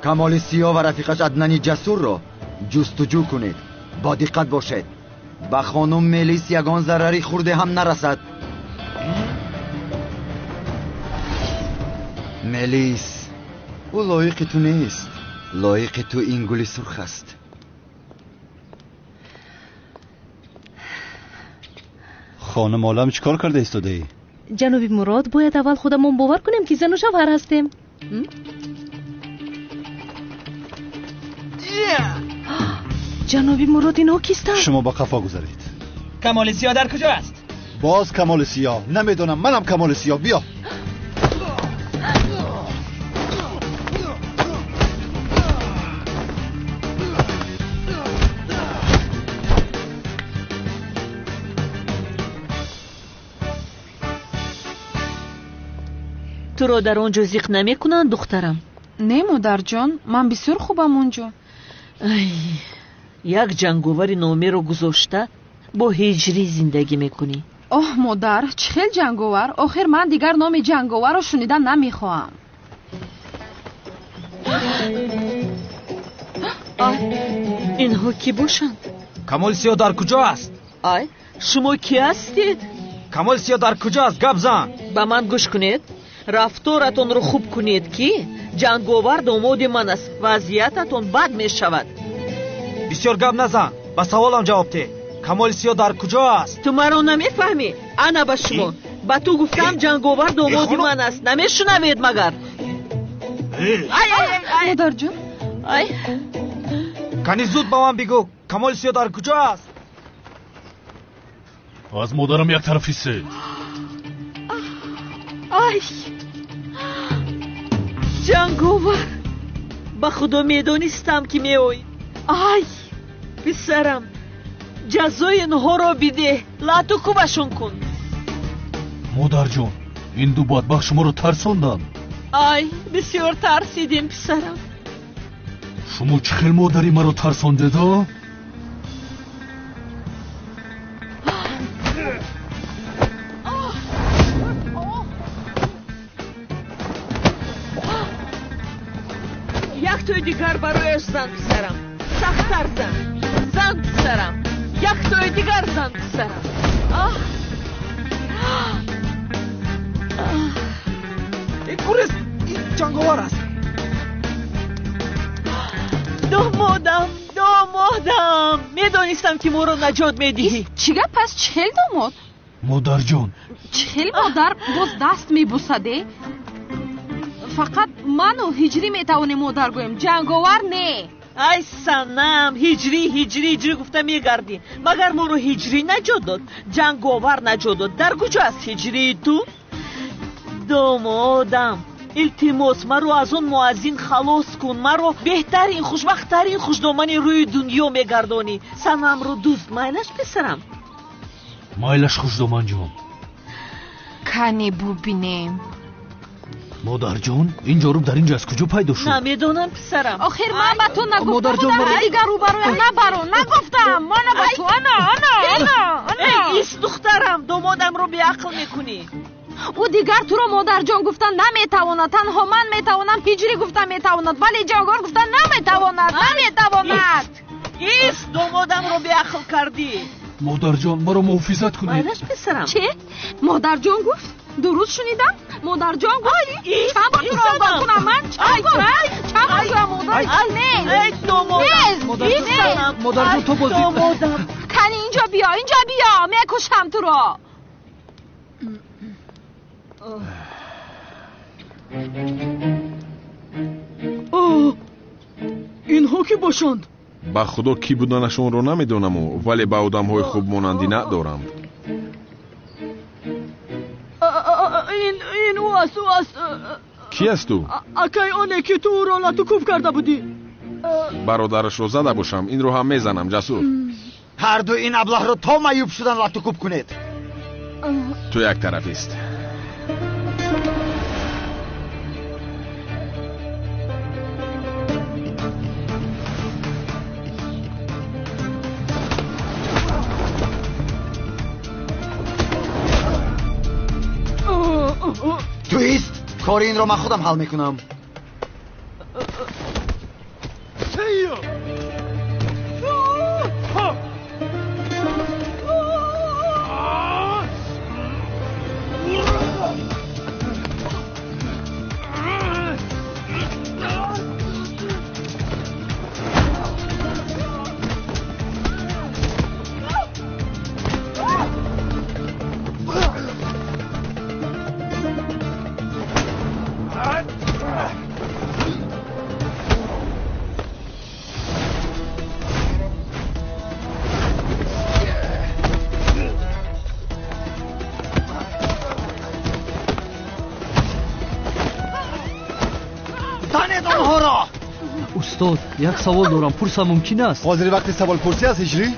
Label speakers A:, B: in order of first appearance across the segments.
A: Камоли Сиёҳ ва рафиқаш Аднани Ҷасурро ҷустуҷӯ кунед. Бо диққат бошед. Ба хонум Мелис ягон зарари хурде ҳам нарасад. Мелис, ӯ лоиқи ту нест. Лоиқи ту ин гули сурх аст.
B: Хонум Олам, чӣ кор карда истодаӣ?
C: Ҷаноби Мурод, бояд аввал худамон бовар кунем, ки зану шавҳар ҳастем. Ҷаноби Мурод, инҳо кистанд?
B: Шумо ба қафо гузаред.
D: Камоли Сиёҳ дар куҷо аст?
B: Боз Камоли Сиёҳ? Намедонам, манам Камоли Сиёҳ. Биё.
E: Туро дар он ҷо зиқ намекунанд, духтарам?
F: Не, модарҷон, ман бисёр хубам он ҷо.
E: Ай, як ҷанговари номеро гузошта бо ҳиҷрӣ зиндагӣ мекунӣ.
F: Оҳ, модар, чӣ хел ҷанговар? Охир ман дигар номи ҷанговарро шунида намехоҳам.
E: Ай, инҳо кӣ бошанд?
D: Камоли Сиёҳ дар куҷо аст?
E: Ай, шумо кӣ ҳастед?
D: Камоли Сиёҳ дар куҷо аст? Гап зан.
E: Ба ман гӯш кунед. Рафторатонро хуб кунед, ки ҷанговар домоди ман аст. Вазъиятатон бад мешавад.
D: Бисёр гап назан, ба саволам ҷавоб деҳ. Камоли Сиёҳ дар куҷо аст?
E: Ту маро намефаҳмӣ? Ана ба шумо. Ба ту гуфтам, ҷанговар домоди ман аст. Намешунавед магар?
F: Модарҷон.
E: Ай.
D: Кани зуд ба ман бигӯ, Камоли Сиёҳ дар куҷо аст?
G: Аз модарам як тараф ҳиссед.
E: Ай, ҷанговар, ба худо медонистам, ки меоӣ. Ай, писарам, ҷазои инҳоро бидеҳ, лату кӯбашон кун.
G: Модарҷон, ин ду бадбахт шуморо тарсонданд.
E: Ай, бисёр тарсидем, писарам.
G: Шумо чӣ хел модари маро тарсондед, а?
E: Як тои дигар барояш зан, писарам. Сахттар зан. Зан, писарам. Як тои дигар зан, писарам.
D: Ин курес, ин ҷанговар аст.
E: Домодам, домодам, медонистам, ки моро наҷот медиҳӣ.
F: Чӣ гап аст? Чӣ хел домод?
G: Модарҷон.
F: Чӣ хел модар боз даст мебусаде? Фақат ману ҳиҷрӣ метавонем модар гӯем, ҷанговар не.
E: Ай санам, ҳиҷрӣ, ҳиҷрӣ, ҳиҷрӣ гуфта мегардӣ. Магар моро ҳиҷрӣ наҷот дод? Ҷанговар наҷот дод. Дар куҷо аст ҳиҷрии ту? Домодам, илтимос, маро аз он муаззин халос кун. Маро беҳтарин, хушбахттарин хушдомани рӯи дунё мегардонӣ. Санамро дӯст майлаш, писарам?
G: Майлаш, хушдоманҷон.
F: Кане бубинем.
G: Модарҷон, ин ҷоруб дар инҷо аз куҷо пайдо шуд?
E: Намедонам, писарам.
F: Охир ман ба ту нагуфта будам, ки дигар рӯбарӯям набаро. Нагуфтам. Мана ба ту. Ана, ана, ана, ана.
E: Эй, ис, духтарам, домодамро беақл мекунӣ.
F: Ӯ дигар туро модарҷон гуфта наметавонад. Танҳо ман метавонам, ҳиҷрӣ гуфта метавонад, вале ҷанговар гуфта наметавонад. Наметавонад.
E: Ис, домодамро беақл кардӣ.
G: Модарҷон, маро муҳофизат кунед.
E: Майлаш, писарам.
F: Чӣ? Модарҷон гуфт? Дуруст шунидам? Модарҷон гуфт? Чанд бор туро огоҳ кунам ман? Чанд бор? Чанд бор туро модар?
E: Эй, домодам,
D: Модарҷон, ту боз
E: домодам.
F: Кани инҷо биё, инҷо биё, мекушам туро.
H: Инҳо кӣ бошанд?
I: Ба худо, кӣ буданашонро намедонаму, вале ба одамҳои хуб монандӣ надоранд.
H: Ин ӯ аст, ӯ аст.
I: Кӣ аст ӯ?
H: Акай оне, ки ту ӯро латукӯб карда будӣ.
I: Бародарашро зада бошам, инро ҳам мезанам, Ҷасур.
A: Ҳарду ин аблаҳро то маъюб шудан латукӯб кунед.
I: Ту як тарафист.
A: Туист, кори инро ман худам ҳал мекунам.
G: Устод, як савол дорам, пурсам мумкин аст?
B: Ҳозир вақти саволпурсӣ аст, Ҳиҷрӣ?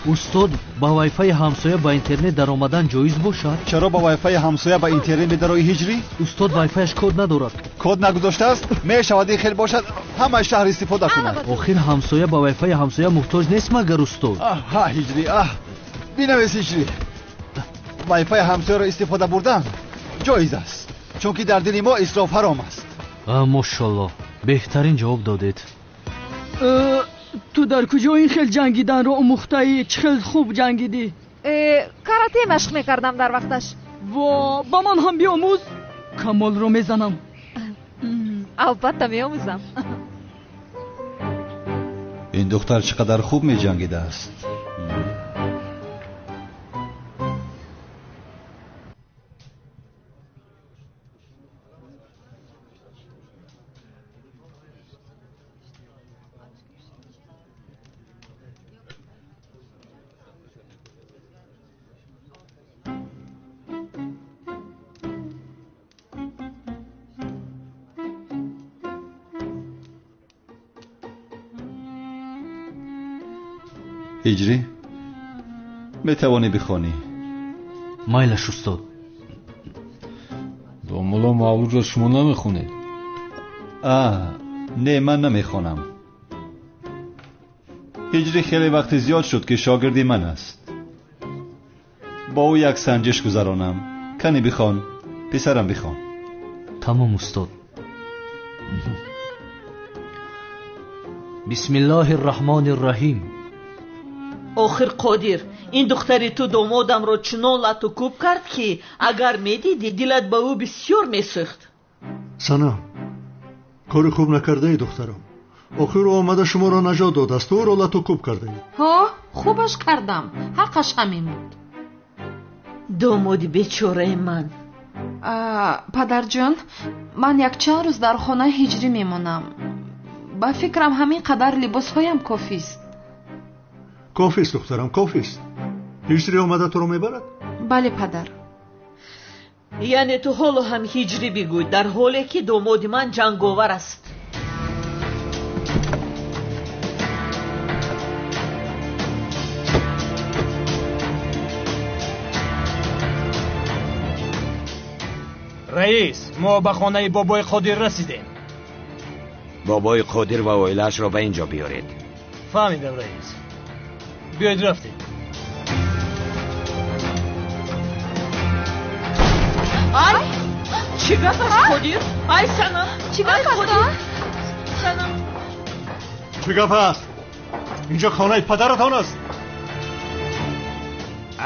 G: Устод, ба вайфаи ҳамсоя ба интернет даромадан ҷоиз бошад?
B: Чаро ба вайфаи ҳамсоя ба интернет медароӣ, Ҳиҷрӣ?
G: Устод, вайфаяш код надорад.
B: Код нагузоштааст? Мешавад ин хел бошад, ҳамаи шаҳр истифода кунад.
G: Охир ҳамсоя ба вайфаи ҳамсоя муҳтоҷ нест магар, устод?
B: Ҳа, Ҳиҷрӣ, аҳ, бинавис, Ҳиҷрӣ. Вайфаи ҳамсояро истифода бурдан ҷоиз аст, чунки дар дини мо исроф ҳаром аст.
G: Мошаллоҳ, беҳтарин ҷавоб додед.
H: Ту дар куҷо ин хел ҷангиданро омӯхтаӣ? Чӣ хел хуб ҷангидӣ?
F: Карате машқ мекардам дар вақташ.
H: Во, ба ман ҳам биомӯз, Камолро мезанам.
F: Албатта меомӯзам.
B: Ин духтар чӣ қадар хуб меҷангидааст. Ҳиҷрӣ, метавонӣ бихонӣ?
G: Майлаш, устод.
J: Домулло, мавлудро шумо намехонед?
B: Не, ман намехонам. Ҳиҷрӣ хеле вақти зиёд шуд, ки шогирди ман аст. Бо ӯ як санҷиш гузаронам. Кани бихон, писарам, бихон.
G: Тамом, устод. Бисмиллоҳи рраҳмони рраҳим.
E: Охир Қодир, ин духтари ту домодамро чунон лату кӯб кард, ки агар медидӣ, дилат ба ӯ бисёр месӯхт.
K: Санам, кори хуб накардаи, духтарам. Охир ӯ омада шуморо наҷот додааст, ӯро лату кӯб кардаед.
F: Ҳо, хубаш кардам, ҳаққаш ҳамин буд.
E: Домоди бечораи ман.
F: Падарҷон, ман якчанд рӯз дар хонаи Ҳиҷрӣ мемонам. Ба фикрам, ҳамин қадар либосҳоям кофист.
K: Кофист, духтарам, кофист. Ҳиҷрӣ омада туро мебарад?
F: Бале, падар.
E: Яъне ту ҳоло ҳам Ҳиҷрӣ бигӯй, дар ҳоле ки домоди ман ҷанговар аст.
D: Раис, мо ба хонаи бобои Қодир расидем.
L: Бобои Қодир ва оилаашро ба ин ҷо биёред.
D: Фаҳмидам, раис. Биёед, рафтем.
E: Ай, чӣ гап аст, Қодир? Ай, Санам,
F: чӣ гап аст?
E: Санам,
K: чӣ гап аст? Инҷо хонаи падаратон аст.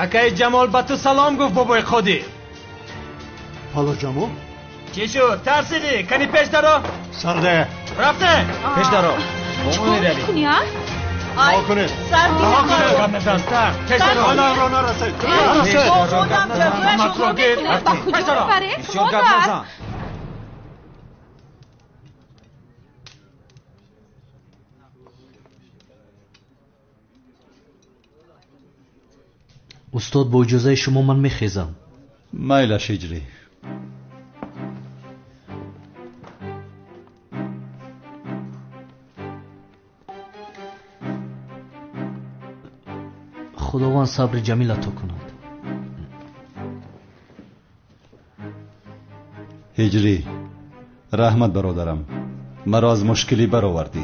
D: Акаи Ҷамол ба ту салом гуфт, бобои Қодир.
K: Ҳало Ҷамол?
D: Чӣ шуд, тарсидӣ? Кани пеш даро.
K: Сарде,
D: рафтем. Пеш даро.
F: Чӣ кор мекунӣ, а?
K: Раҳо кунед, раҳо кунед.
D: Гап назан, пеш даро.
K: Хонаамро нарасед, нарасед.
F: Ба куҷо мебаред, модар?
G: Устод, бо иҷозаи шумо ман мехезам.
B: Майлаш, Ҳиҷрӣ.
G: Худованд сабри ҷамил ато кунад.
B: Ҳиҷрӣ, раҳмат, бародарам, маро аз мушкилӣ баровардӣ.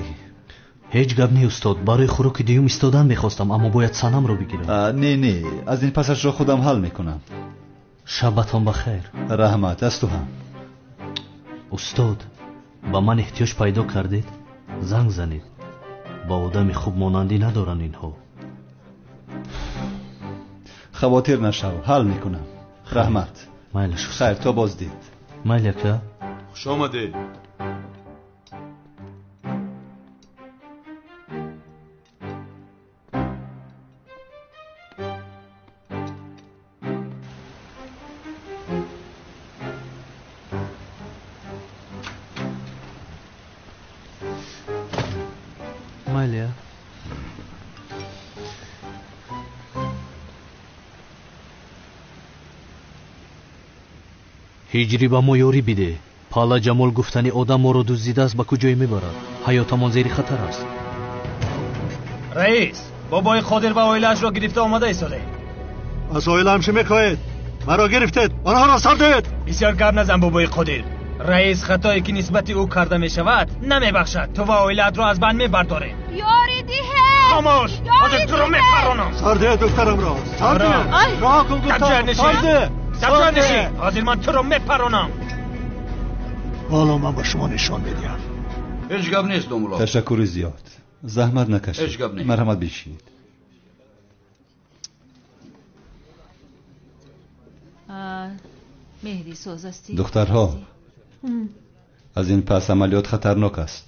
G: Ҳеҷ гап не, устод. Барои хӯроки дуюм истодан мехостам, аммо бояд Санамро бигирам.
B: Не, не, аз ин пасашро худам ҳал мекунам.
G: Шабатон ба хайр.
B: Раҳмат, аз ту ҳам.
G: Устод, ба ман эҳтиёҷ пайдо кардед, занг занед. Ба одами хуб монандӣ надоранд инҳо.
B: Хавотир нашав, ҳал мекунам. Раҳмат.
G: Майлаш.
B: Хайр, то боздид.
G: Майли, ака.
I: Хуш омадед.
G: Майли. Ҳиҷрӣ, ба мо ёрӣ бидеҳ. Пала Ҷамол гуфтани одам моро дуздидааст, ба куҷое мебарад? Ҳаётамон зери хатар аст.
D: Раис, бобои Қодир ва оилаашро гирифта омада истодаем.
K: Аз оилаам чӣ мехоҳед? Маро гирифтед, онҳоро сар диҳед.
D: Бисёр гап назан, бобои Қодир. Раис хатое ки нисбати ӯ карда мешавад намебахшад. Ту ва оилаатро аз банд мебардорем.
F: Ёрӣ диҳед!
D: Хомӯш! Ҳозир туро мепаронам.
K: Сар диҳед духтарамро. Сар диҳед! Роҳ кун гуфтам. Сар диҳ!
D: Сабр нишин. Ҳозир ман туро мепаронам.
K: Ҳоло ман ба шумо нишон медиҳам.
M: Ҳеҷ гап нест, домулло.
B: Ташаккури зиёд. Заҳмат накашед.
M: Ҳеҷ гап нест.
B: Марҳамат, бишинед.
C: Меҳри соз ҳастӣ?
B: Духтарҳо, аз ин пас амалиёт хатарнок аст.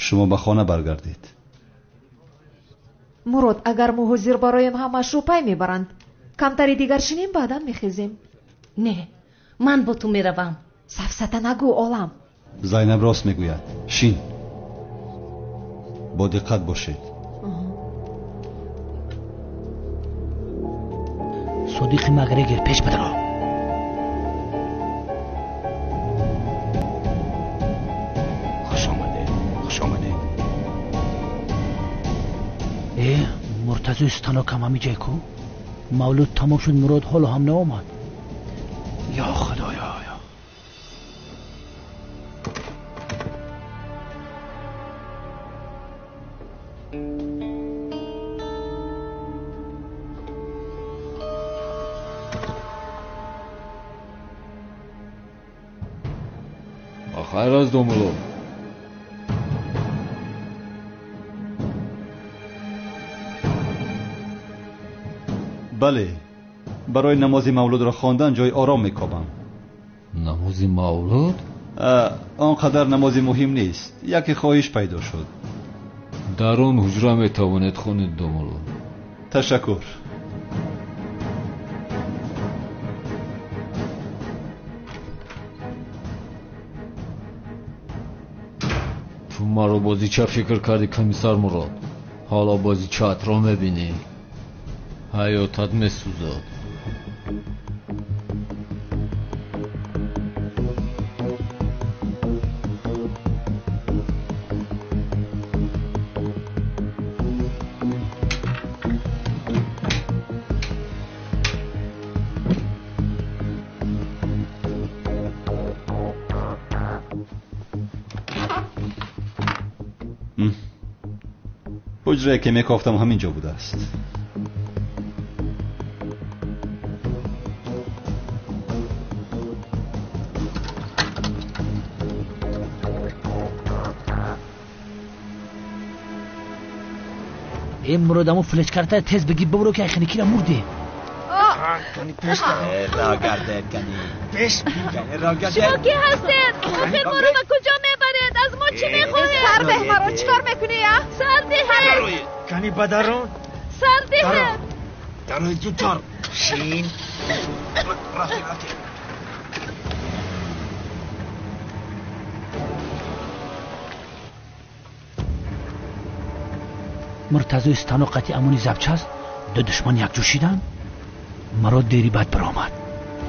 B: Шумо ба хона баргардед.
N: Мурод, агар мо ҳозир бароем, ҳамаашро пай мебаранд. Камтари дигар шинем, баъдан мехезем.
C: Не, ман бо ту меравам.
N: Сафсата нагӯ, олам.
B: Зайнаб рост мегӯяд. Шин. Бо диққат бошед.
O: Содиқи Макгрегор пеш бидаро.
L: Хуш омадед, хуш омадед.
O: Э, Муртазои станокам ҳамиҷай ку? Мавлуд тамом шуд, Мурод ҳоло ҳам наомад. Ё Худоё!
J: Хайр аст, домулло.
B: Бале, барои намози мавлудро хондан ҷои ором мекобам.
J: Намози мавлуд?
B: Он қадар намози муҳим нест. Яке хоҳиш пайдо шуд.
J: Дар он ҳуҷра метавонед хонед, домулло.
B: Ташаккур.
J: Ту маро бозича фикр кардӣ, комиссар Мурод. Ҳоло бозичаатро мебинӣ. Ҳаётат месӯзад.
B: Ҳуҷрае ки мекофтам ҳамин ҷо будааст.
O: Э, Мурод, амо флешкарта тез бигир бибуро ки айхиникира мурдем.
F: Шумо ки ҳастед? Охир моро ба куҷо мебаред? Аз мо чӣ мехоҳед?
N: Сар деҳ маро, чӣ кор мекунӣ, а?
F: Сар диҳед!
D: Кани ба дарун?
F: Сар диҳед!
L: Дарои зудтар. Шин. Рафтем, рафтем.
O: Муртазои станок қати амони запчаст ду душман якҷо шиданд. Маро дери бад баромад.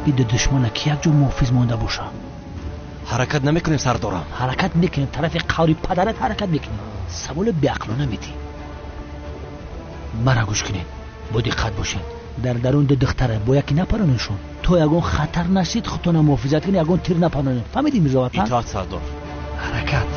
O: Ин ду душмана ки якҷо муҳофиз монда бошам.
P: Ҳаракат намекунем, сардорам.
O: Ҳаракат мекунем, тарафи қаври падарат ҳаракат мекунем. Саволи беақлона медиҳ. Мара гӯш кунед, бо диққат бошед. Дар дарун ду духтара бо яке напаронедшон. То ягон хатар нашид, худтона муҳофизат кунед, ягон тир напаронед. Фаҳмидӣ, Мирзоватан?
P: Итоат, сардор.
O: Ҳаракат.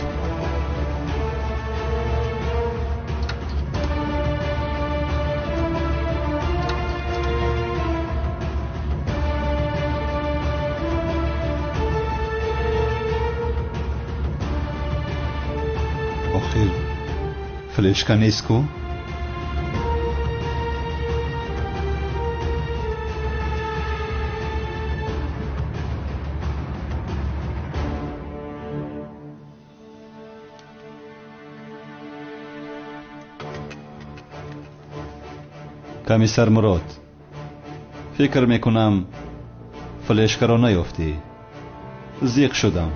B: Охир флешка нест ку? Комиссар Мурод, фикр мекунам флешкаро наёфтӣ. Зиқ шудам,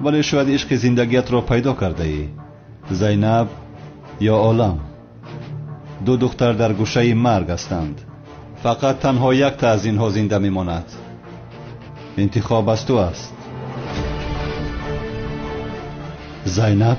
B: вале шояд ишқи зиндагиятро пайдо кардаӣ. Зайнаб ё Олам. Ду духтар дар гӯшаи марг ҳастанд. Фақат танҳо якта аз инҳо зинда мемонад. Интихоб аз ту аст. Зайнаб,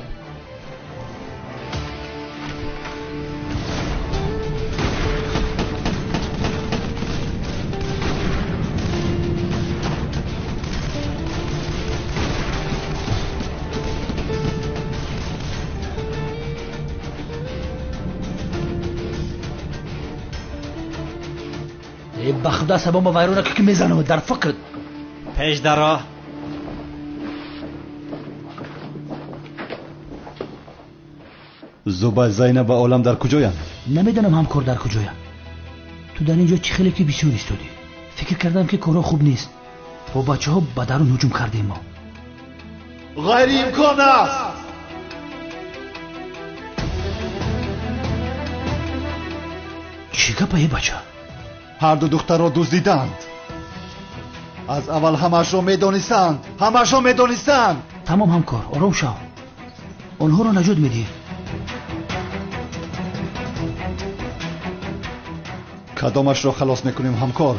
O: ба худо сабома вайрона ки мезанам дар фикр.
P: Пеш даро.
B: Зубайд, Зайнаб ва Олам дар куҷоянд?
O: Намедонам ҳамкор дар куҷоянд. Ту дар ин ҷо чӣ хеле ки бисёр истодӣ. Фикр кардам ки корҳо хуб нест. Бо бачаҳо ба дарун ҳуҷум кардем мо.
B: Ғайриимкон аст.
O: Чӣ гапа е бача?
B: Ҳар ду духтарро дуздиданд. Аз аввал ҳамаашро медонистанд. Ҳамаашро медонистанд.
O: Тамом ҳамкор, ором шав. Онҳоро наҷот медиҳем.
B: Кадомашро халос мекунем ҳамкор?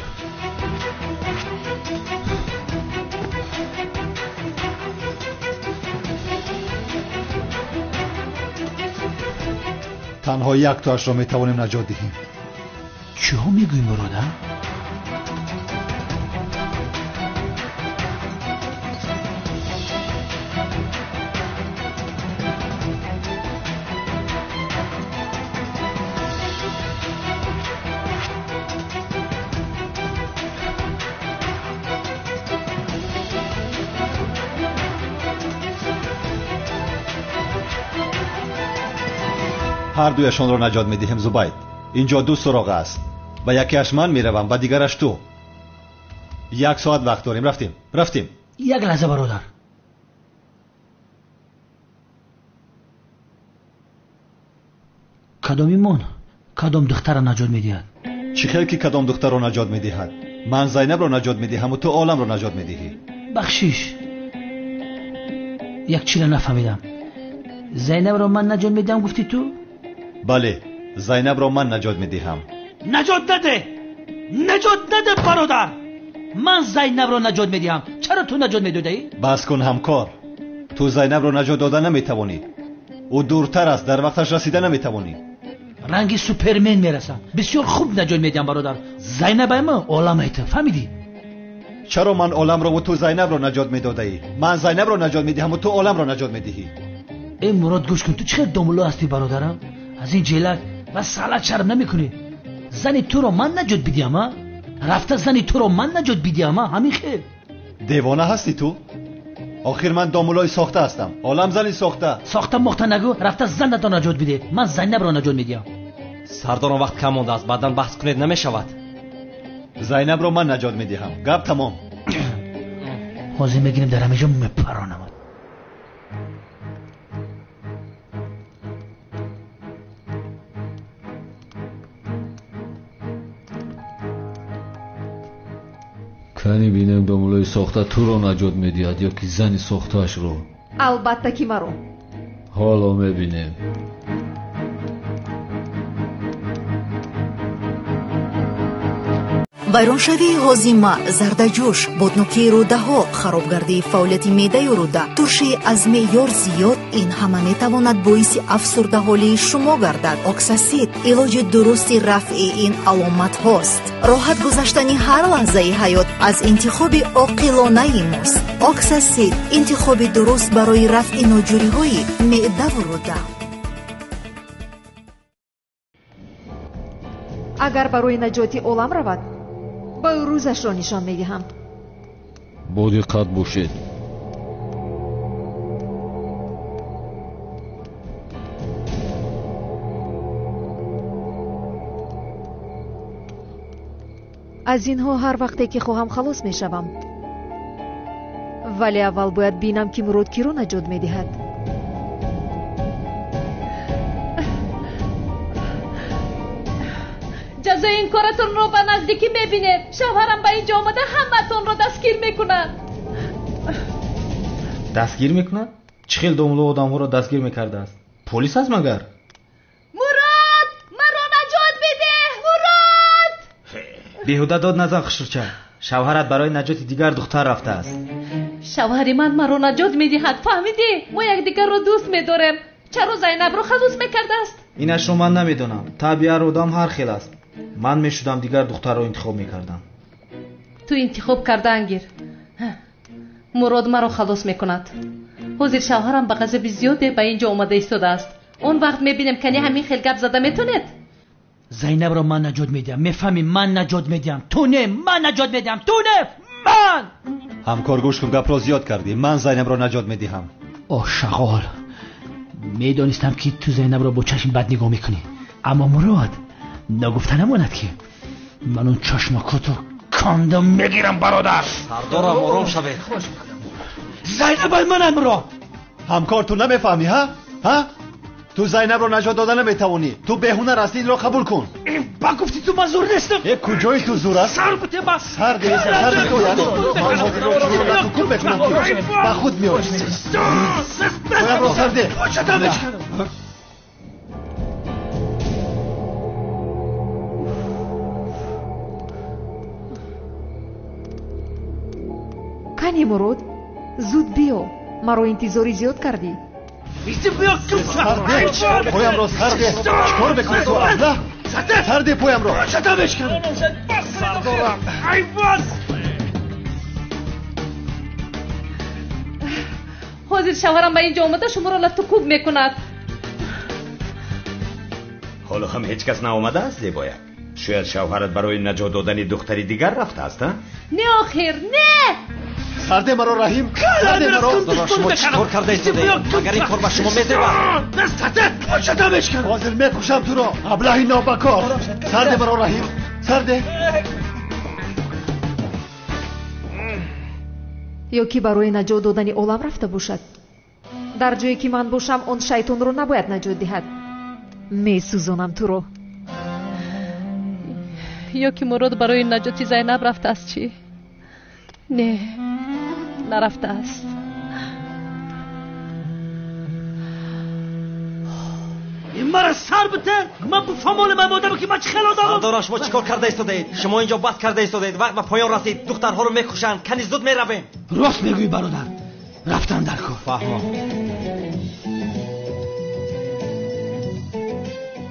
B: Танҳо яктоашро метавонем наҷот диҳем.
O: Чиҳо мегӯӣ, Мурод, а?
B: Ҳар дуяшонро наҷот медиҳем, Зубайд. Инҷо ду суроғ аст. Ба якеаш ман меравам, ба дигараш ту. Як соат вақт дорем. Рафтем, рафтем.
O: Як лаҳза бародар. Кадомимон кадом духтарро наҷот медиҳад?
B: Чӣ хел ки кадом духтарро наҷот медиҳад? Ман Зайнабро наҷот медиҳаму ту Оламро наҷот медиҳӣ.
O: Бахшиш, як чиро нафаҳмидам. Зайнабро ман наҷот медиҳам гуфтӣ ту?
B: Бале, Зайнабро ман наҷот медиҳам.
O: Наҷот наде! Наҷот наде, бародар! Ман Зайнабро наҷот медиҳам. Чаро ту наҷот медодаӣ?
B: Бас кун ҳамкор. Ту Зайнабро наҷот дода наметавонӣ. Ӯ дуртар аст, дар вақташ расида наметавонӣ.
O: Ранги Супермен мерасам. Бисёр хуб наҷот медиҳам, бародар. Зайнабайма оламай ту, фаҳмидӣ?
B: Чаро ман Оламро ва ту Зайнабро наҷот медодаӣ? Ман Зайнабро наҷот медиҳаму ту Оламро наҷот медиҳӣ.
O: Э Мурод, гӯш кун, ту чӣ хел домулло ҳастӣ, бародарам? Аз ин ҷелак ва салат шарм намекунӣ. Зани туро ман наҷот бидиҳам, а? Рафта зани туро ман наҷот бидиҳам, а? Ҳамин хел.
B: Девона ҳастӣ ту? Охир ман домуллои сохта ҳастам. Олам зани сохта.
O: Сохта мохта нагӯ, рафта занатро наҷот бидеҳ. Ман Зайнабро наҷот медиҳам.
P: Сардорон вақт кам мондааст, баъдан баҳс кунед намешавад.
B: Зайнабро ман наҷот медиҳам. Гап тамом.
O: Ҳозир мегирем дар ҳамин ҷо мепаронам.
J: Кани бинем домуллои сохта туро наҷот медиҳад ё ки зани сохтаашро?
N: Албатта ки маро.
J: Ҳоло мебинем.
Q: Вайроншавии ҳозима, зардаҷӯш, боднокии рӯдаҳо, харобгардии фаъолияти меъдаю рӯда, туршии аз меъёр зиёд, ин ҳама метавонад боиси афсурдаҳолии шумо гардад. Оксасид илоҷи дурусти рафъи ин аломатҳост. Роҳат гузаштани ҳар лаҳзаи ҳаёт аз интихоби оқилонаи мост. Оксасид интихоби дуруст барои рафъи ноҷӯриҳои меъдаву рӯда.
N: Агар барои наҷоти олам равад, ба ӯ рӯзашро нишон медиҳам.
J: Бо диққат бошед.
N: Аз инҳо ҳар вақте ки хоҳам халос мешавам. Вале аввал бояд бинам, ки Мурод киро наҷот медиҳад.
C: Ҷазои ин коратонро ба наздикӣ мебинед. Шавҳарам ба ин ҷо омада ҳамаатонро дастгир мекунад.
D: Дастгир мекунад? Чӣ хел домулло одамҳоро дастгир мекардааст? Полис аст магар?
C: Мурод, маро наҷот бидеҳ! Мурод!
D: Беҳуда дод назан, хушрӯча.
R: Шавҳарат барои наҷоти дигар духтар рафтааст.
C: Шавҳари ман маро наҷот медиҳад, фаҳмидӣ? Мо якдигарро дӯст медорем. Чаро Зайнабро халос мекардааст?
R: Инашро ман намедонам. Табъи ҳар одам ҳар хел аст. Ман мешудам дигар духтарро интихоб мекардам.
C: Ту интихоб кардаан гир. Мурод маро халос мекунад. Ҳозир шавҳарам ба ғазаби зиёде ба ин ҷо омада истодааст. Он вақт мебинем, кани ҳамин хел гап зада метонед?
O: Зайнабро ман наҷот медиҳам. Мефаҳмӣ, ман наҷот медиҳам. Ту не, ман наҷот медиҳам. Ту не, ман!
B: Ҳамкор, гӯш кун, гапро зиёд кардӣ. Ман Зайнабро наҷот медиҳам.
O: Оҳ, шағол, медонистам ки ту Зайнабро бо чашми бад нигоҳ мекунӣ. Аммо Мурод, нагуфта намонад ки ман он чашмакотро кандам мегирам, бародар.
P: Сардорам, ором шавед.
O: Зайнаб ай манам, Мурод.
B: Ҳамкор, ту намефаҳмӣ, ҳа? Ҳа? Ту Зайнабро наҷот дода наметавонӣ. Ту беҳунар ҳастӣ, инро қабул кун.
O: Ба гуфти ту ман зур нестам.
B: Э, куҷои ту зур аст?
O: Сар бите ба
B: сар де, сар де, ман ҳозир чунон кур мекунам ки ба худ меоӣ. Поямро сар де.
N: Кани Мурод, зуд биё, маро интизори зиёд кардӣ.
B: Поямро сар де. Чикор мекунӣ ту, абла? Сар де поямро.
P: Сардорам.
C: Ҳозир шавҳарам ба ин ҷо омада шуморо лату кӯб мекунад.
L: Ҳоло ҳам ҳеҷ кас наомадааст, зебояк. Шояд шавҳарат барои наҷот додани духтари дигар рафтааст, а?
C: Не, охир, не!
B: Сарде маро, Раҳим, сарде маро.
P: Шумо чӣ кор карда истодаед? Магар ин кор ба шумо мезебад?
B: Ҳозир мекушам туро, аблаҳи нобакор. Сарде маро, Раҳим, сарде.
N: Ё ки барои наҷот додани олам рафта бошад. Дар ҷое ки ман бошам, он шайтонро набояд наҷот диҳад. Месӯзонам туро.
C: Ё ки Мурод барои наҷоти Зайнаб рафтааст, чӣ? Не, нарафтааст.
O: Мара сар бите, ман буфамолам ай модаме ки ман чӣ хел одамам.
P: Сардорам, шумо чӣ кор карда истодаед? Шумо инҷо баҳс карда истодаед. Вақт ба поён расид. Духтарҳоро мекушанд. Кани зуд меравем.
O: Рост мегӯӣ, бародар. Рафтан дар кор.
P: Фаҳмам.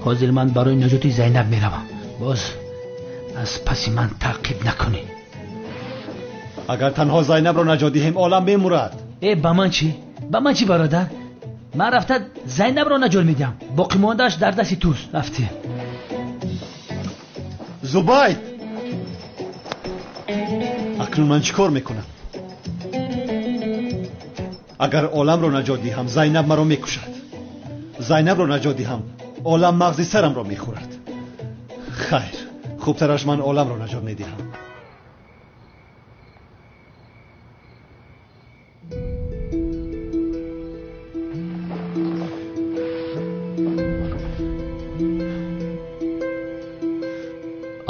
O: Ҳозир ман барои наҷоти Зайнаб меравам. Боз аз паси ман таъқиб накунӣ.
B: Агар танҳо Зайнабро наҷот диҳем, олам мемурад.
O: Э, ба ман чӣ? Ба ман чӣ, бародар? Ман рафта Зайнабро наҷот медиҳам. Боқимондааш дар дасти туст. Рафтем.
B: Зубайд, акнун ман чӣ кор мекунам? Агар оламро наҷот диҳам, Зайнаб маро мекушад. Зайнабро наҷот диҳам, олам мағзи сарамро мехӯрад. Хайр, хубтараш ман оламро наҷот медиҳам.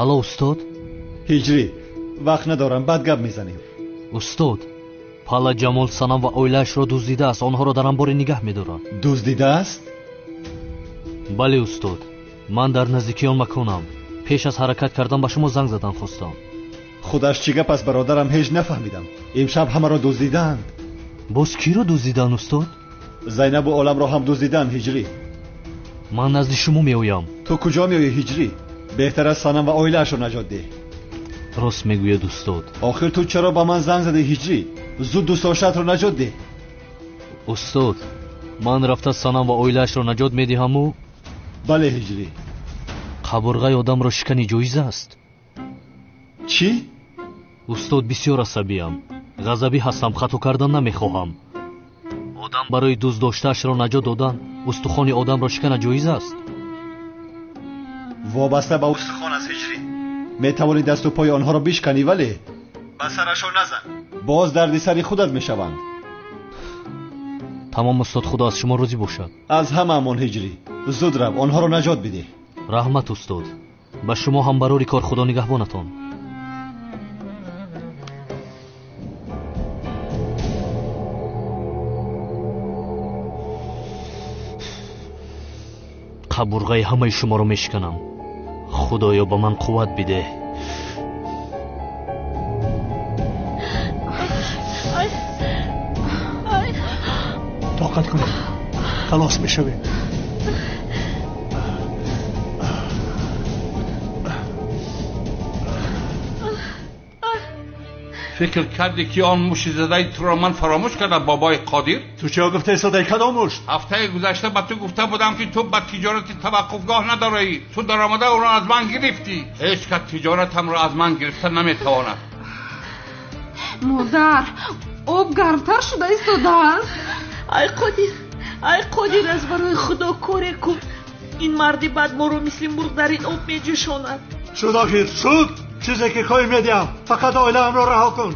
G: Алло, устод?
B: Ҳиҷрӣ, вақт надорам, баъд гап мезанем.
G: Устод, Пала Ҷамол Санам ва оилаашро дуздидааст. Онҳоро дар анборе нигаҳ медорад.
B: Дуздидааст?
G: Бале, устод. Ман дар наздикии он маконам. Пеш аз ҳаракат кардан ба шумо занг задан хостам.
B: Худаш чӣ гап аст, бародарам, ҳеҷ нафаҳмидам. Имшаб ҳамаро дуздидаанд.
G: Боз киро дуздиданд, устод?
B: Зайнабу оламро ҳам дуздиданд, Ҳиҷрӣ.
G: Ман назди шумо меоям.
B: Ту куҷо меоӣ, Ҳиҷрӣ? Беҳтар аст Санам ва оилаашро наҷот деҳ.
G: Рост мегӯяд, устод.
B: Охир ту чаро ба ман занг задӣ, Ҳиҷрӣ? Зуд дӯстдоштаатро наҷот деҳ.
G: Устод, ман рафта Санам ва оилаашро наҷот медиҳаму?
B: Бале, Ҳиҷрӣ.
G: Қабурғаи одамро шикани ҷоиз аст?
B: Чӣ?
G: Устод, бисёр асабиям. Ғазабӣ ҳастам, хато кардан намехоҳам. Одам барои дӯстдоштаашро наҷот додан устухони одамро шикана ҷоиз аст?
B: Вобаста ба устухон аст, Ҳиҷрӣ. Метавонӣ дасту пои онҳоро бишканӣ, вале ба сарашон назан. Боз дарди сари худат мешаванд.
G: Тамом, устод, худо аз шумо розӣ бошад.
B: Аз ҳамаамон, Ҳиҷрӣ. Зуд рав, онҳоро наҷот бидеҳ.
G: Раҳмат, устод. Ба шумо ҳам барори кор, худо нигаҳбонатон. Қабурғаи ҳамаи шуморо мешиканам. Худоё, ба ман қувват бидеҳ.
K: Тоқат кунед, халос мешавем.
S: Фикр кардӣ ки он муши задаи туро ман фаромӯш кардам, бобои Қодир?
K: Ту чиё гуфтаи содаи кадом мушт?
S: Ҳафтаи гузашта ба ту гуфта будам ки ту ба тиҷорати таваққуфгоҳ надораӣ. Ту даромада ӯро аз ман гирифтӣ. Ҳеҷ кас тиҷоратамро аз ман гирифта наметавонад.
F: Модар, об гармтар шуда истодааст.
E: Ай Қодир, ай Қодир, аз барои Худо коре кун. Ин марди бад моро мисли мурғ дар ин об меҷӯшонад.
K: Шуд охир, шуд! Чизе ки хоҳӣ медиҳам, фақат оилаамро раҳо кун.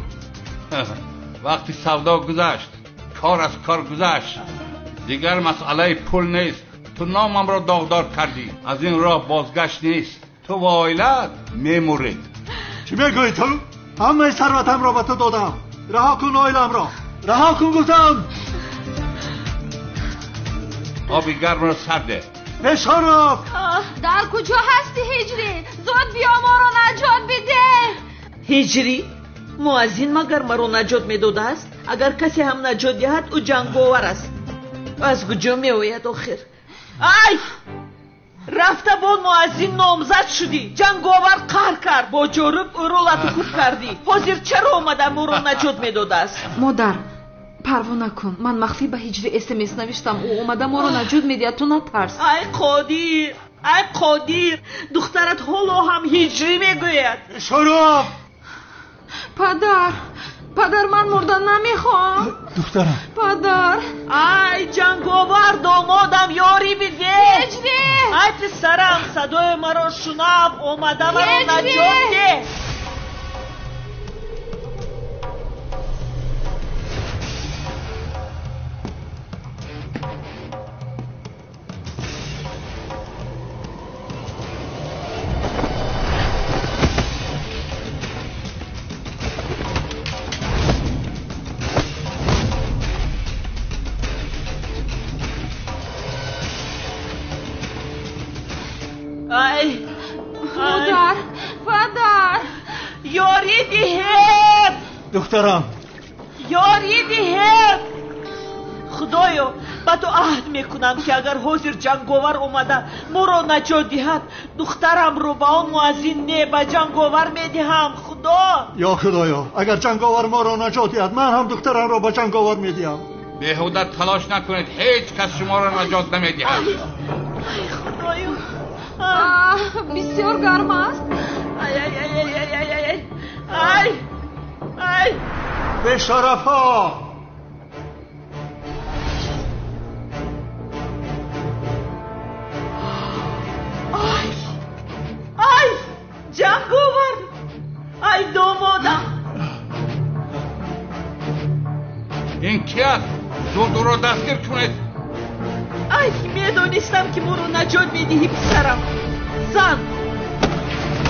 S: Вақти савдо гузашт, кор аз кор гузашт. Дигар масъалаи пул нест. Ту номамро доғдор кардӣ. Аз ин роҳ бозгашт нест. Ту ва оилаат мемуред.
K: Чӣ мегӯӣ ту? Ҳамаи сарватамро ба ту додам. Раҳо кун оиламро. Раҳо кун гуфтам.
S: Оби гармро сар деҳ.
K: Бешараф!
F: Дар куҷо ҳастӣ, Ҳиҷрӣ? Зуд биё, моро наҷот бидеҳ.
E: Ҳиҷрӣ? Муаззин магар маро наҷот медодааст? Агар касе ҳам наҷот диҳад, ӯ ҷанговар аст. Аз куҷо меояд охир? Ай! Рафта бо муаззин номзад шудӣ. Ҷанговар қаҳр кард, бо ҷоруб ӯро латукӯб кардӣ. Ҳозир чаро омада моро наҷот медодааст?
F: Модар, парво накун. Ман махфӣ ба Ҳиҷрӣ СМС навиштам. Ӯ омада моро наҷот медиҳад. Ту натарс.
E: Ай Қодир, ай Қодир, духтарат ҳоло ҳам Ҳиҷрӣ мегӯяд.
K: Шараф!
F: Падар, падар, ман мурдан намехоҳам.
K: Духтарам.
F: Падар.
E: Ай ҷанговар, домодам, ёрӣ бидеҳ.
F: Ҳиҷрӣ!
E: Ай писарам, садои маро шунав, омада маро наҷот деҳ. Ай!
F: Модар, падар!
E: Ёрӣ диҳед!
K: Духтарам!
E: Ёрӣ диҳед! Худоё, ба ту аҳд мекунам ки агар ҳозир ҷанговар омада моро наҷот диҳад, духтарамро ба он муаззин не, ба ҷанговар медиҳам. Худо!
K: Ё Худоё, агар ҷанговар моро наҷот диҳад, ман ҳам духтарамро ба ҷанговар медиҳам.
S: Беҳуда талош накунед, ҳеҷ кас шуморо наҷот намедиҳад.
E: Ай Худоё!
F: Бисёр гарм аст.
E: Ай, ай, ай, ай, ай, ай, ай, ай, ай!
K: Бешарафҳо!
E: Ай! Ай! Ҷанговар! Ай домодам!
S: Ин ки аст? Зуд ӯро дастгир кунед.
E: Ай, медонистам ки моро наҷот медиҳӣ, писарам. Зан!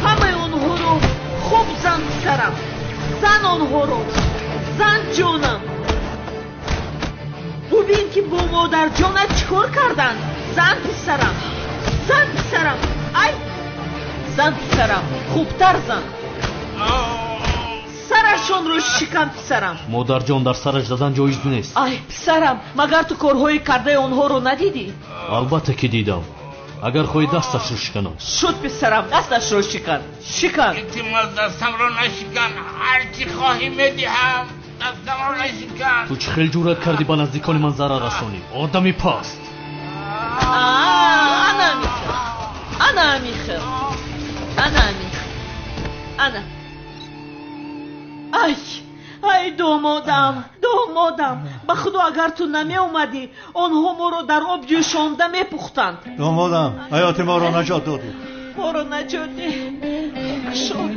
E: Ҳамаи онҳоро хуб зан, писарам. Зан онҳоро. Зан, ҷонам. Бубин ки бо модарҷонат чӣ кор карданд. Зан, писарам. Зан, писарам. Ай! Зан, писарам. Хубтар зан. Сарашонро шикан, писарам.
G: Модарҷон, дар сараш задан ҷоиз нест.
E: Ай, писарам, магар ту корҳои кардаи онҳоро надидӣ?
G: Албатта ки дидам. Агар хоҳӣ дасташро шиканам.
E: Шуд, писарам, дасташро шикан. Шикан.
S: Илтимос, дастамро нашикан. Ҳар чӣ хоҳӣ медиҳам. Дастамро нашикан.
G: Ту чӣ хел ҷуръат кардӣ ба наздикони ман зарар расонӣ? Одами паст.
E: Ана михел. Ана михел. Ана михел. Ана. Ай, ай домодам, домодам, ба Худо агар ту намеомадӣ, онҳо моро дар об ҷӯшонда мепухтанд.
K: Домодам, ҳаёти моро наҷот додӣ.
E: Моро наҷот деҳ. Кушод.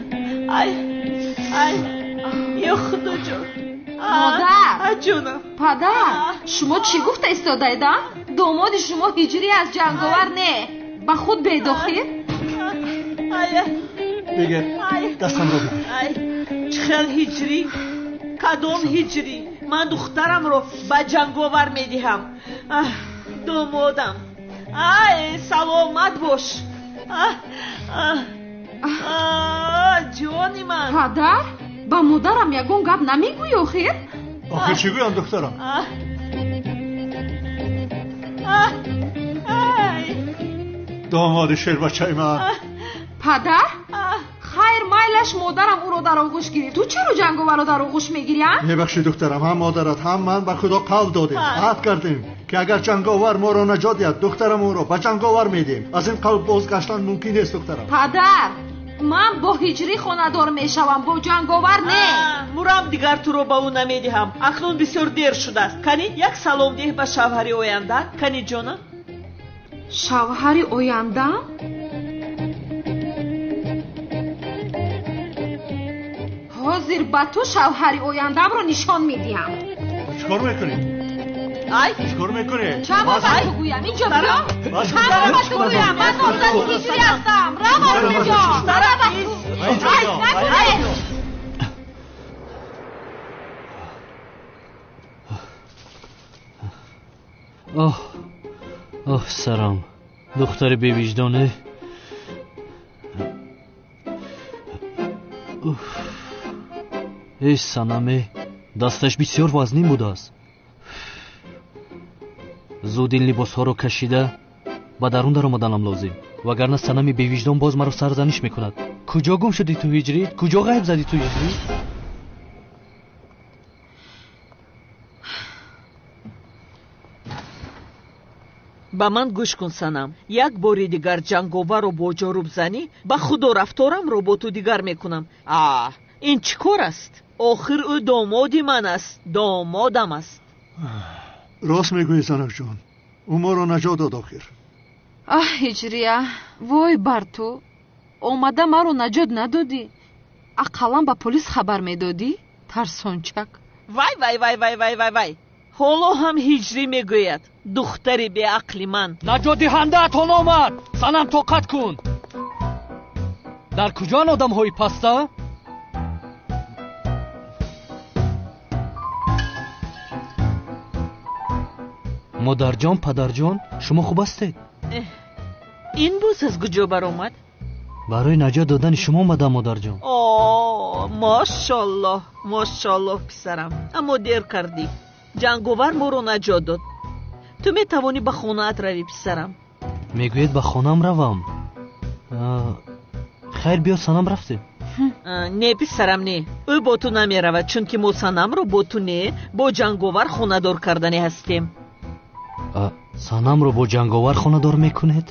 E: Ай, ай, ё Худоҷон.
F: Модар!
E: Ай ҷонам.
F: Падар, шумо чӣ гуфта истодаед, а? Домоди шумо Ҳиҷрӣ аст, ҷанговар не. Ба худ бедохир?
E: Ай,
K: бигир, дастамро бигир.
E: Ай, чӣ хел Ҳиҷрӣ? Кадом Ҳиҷрӣ? Ман духтарамро ба ҷанговар медиҳам. Домодам, ай, саломат бош. Ҷони ман.
F: Падар, ба модарам ягон гап намегӯӣ охир?
K: Охир чӣ гӯям, духтарам? Домоди шербачаи ман.
F: Падар? Хайр, майлаш модарам ӯро дар оғӯш гирифт. Ту чаро ҷанговарро дар оғӯш мегирӣ, а?
K: Мебахшӣ духтарам, ҳам модарат ҳам ман ба Худо қавл додем, аҳд кардем ки агар ҷанговар моро наҷот диҳад, духтарам ӯро ба ҷанговар медиҳем. Аз ин қавл бозгаштан мумкин нест, духтарам.
F: Падар, ман бо ҳиҷрӣ хонадор мешавам, бо ҷанговар не.
E: Мурам, дигар туро ба ӯ намедиҳам. Акнун бисёр дер шудааст. Кани як салом деҳ ба шавҳари оянда. Кани ҷонам.
F: Шавҳари ояндаам? Ҳозир ба ту шавҳари ояндаамро нишон медиҳам.
K: Чӣ кор мекунӣ?
E: Ай!
K: Чӣ кор мекунӣ?
F: Чанд бор ба ту гӯям? Инҷо биё. Чанд бор ба ту гӯям? Ман номзади ҳиҷрӣ ҳастам. Рав аз инҷо. Рав аз Ай, накунед!
G: Оҳ, оҳ, сарам. Духтари бевиҷдоне. Уф. Эй санаме, дасташ бисёр вазнин будааст. Зуд ин либосҳоро кашида ба дарун даромаданам лозим, вагарна санами бевиҷдон боз маро сарзаниш мекунад. Куҷо гум шудӣ ту ҳиҷрӣ? Куҷо ғайб задӣ ту ҳиҷрӣ?
E: Ба ман гӯш кун, санам. Як бори дигар ҷанговарро бо ҷоруб занӣ, ба худо рафторамро бо ту дигар мекунам. А, ин чӣ кор аст? Охир ӯ домоди ман аст, домодам аст.
K: Рост мегӯӣ, занакҷон. Ӯ моро наҷот дод охир.
F: Аҳ, ҳиҷрия, вой бар ту. Омада маро наҷот надодӣ. Ақаллан ба полис хабар медодӣ, тарсончак.
E: Вай, вай, вай, вай, вай, вай, вай. Ҳоло ҳам ҳиҷрӣ мегӯяд. Духтари беақли ман.
G: Наҷотдиҳандаатон омад. Санам, тоқат кун. Дар куҷоан одамҳои паста? Модарҷон, падарҷон, шумо хуб ҳастед?
E: Ин боз аз куҷо баромад?
G: Барои наҷот додани шумо омадам, модарҷон.
E: О, мошаллоҳ, мошаллоҳ, писарам. Аммо дер кардӣ. Ҷанговар моро наҷот дод. Ту метавонӣ ба хонаат равӣ, писарам.
G: Мегӯед ба хонаам равам? Хайр, биё санам, рафтем.
E: Не, писарам, не. Ӯ бо ту намеравад, чунки мо санамро бо ту не, бо ҷанговар хонадор карданӣ ҳастем.
G: Санамро бо ҷанговар хонадор мекунед?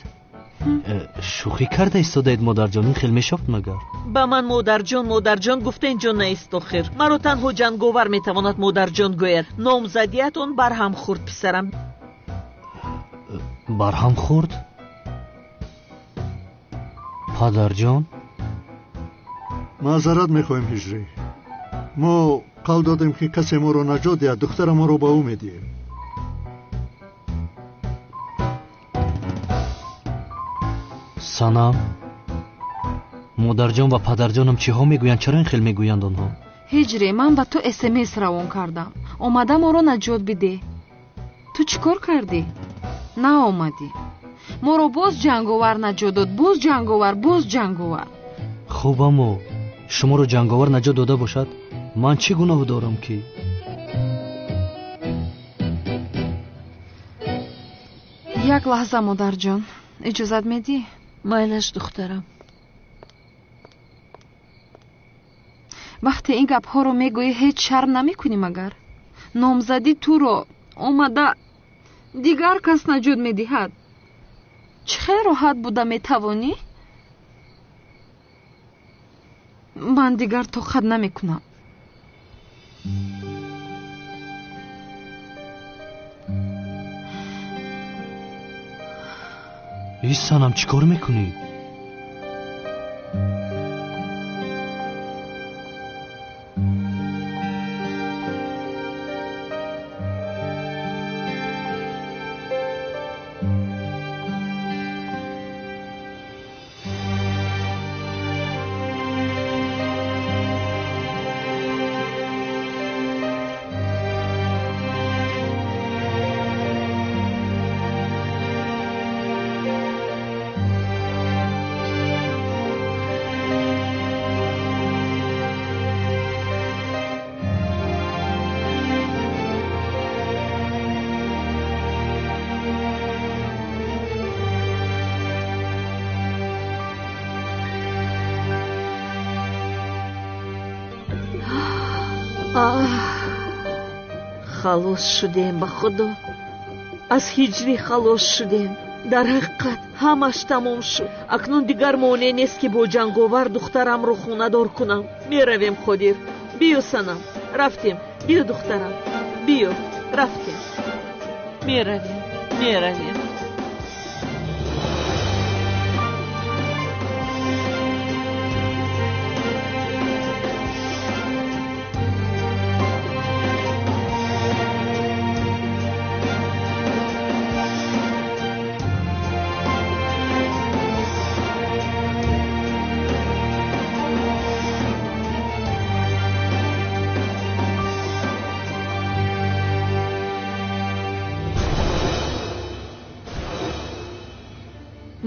G: Шӯхӣ карда истодаед, модарҷон? Ин хел мешавад магар?
E: Ба ман модарҷон, модарҷон гуфта инҷо наист охир. Маро танҳо ҷанговар метавонад модарҷон гӯяд. Номзадият он барҳам хӯрд, писарам.
G: Барҳам хӯрд? Падарҷон?
K: Маъзарат мехоҳем, ҳиҷрӣ. Мо қавл додем ки касе моро наҷот диҳад, духтарамонро ба ӯ медиҳем.
G: Санам, модарҷон ва падарҷонам чиҳо мегӯянд? Чаро ин хел мегӯянд онҳо?
F: Ҳиҷрӣ, ман ба ту смс равон кардам. Омада моро наҷот бидеҳ. Ту чӣ кор кардӣ? Наомадӣ. Моро боз ҷанговар наҷот дод, боз ҷанговар, боз ҷанговар.
G: Хуб, аммо шуморо ҷанговар наҷот дода бошад, ман чӣ гуноҳ дорам ки?
F: Як лаҳза, модарҷон, иҷозат медиҳӣ?
E: Майлаш, духтарам.
F: Вақте ин гапҳоро мегӯӣ, ҳеҷ шарм намекунӣ магар? Номзадӣ туро омада дигар кас наҷот медиҳад. Чӣ хел роҳат буда метавонӣ? Ман дигар тоқат намекунам.
G: Эй санам, чӣ кор мекунӣ?
E: Халос шудем ба Худо. Аз ҳиҷрӣ халос шудем. Дар ҳақиқат ҳамаш тамом шуд. Акнун дигар монеъ нест ки бо ҷанговар духтарамро хонадор кунам. Меравем, Қодир. Биё, санам. Рафтем. Биё, духтарам. Биё. Рафтем. Меравем. Меравем.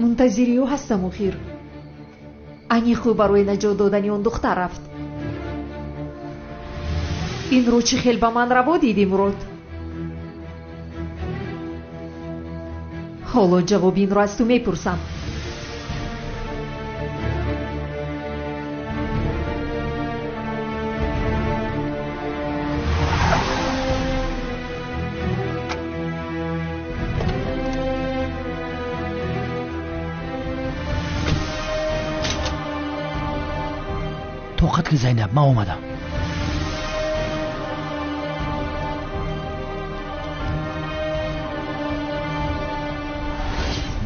N: Мунтазири ӯ ҳастам охир. Аниқ ӯ барои наҷот додани он духтар рафт. Инро чӣ хел ба ман раво дидӣ, Мурод? Ҳоло ҷавоби инро аз ту мепурсам.
O: Тоқат ки, Зайнаб, ман омадам.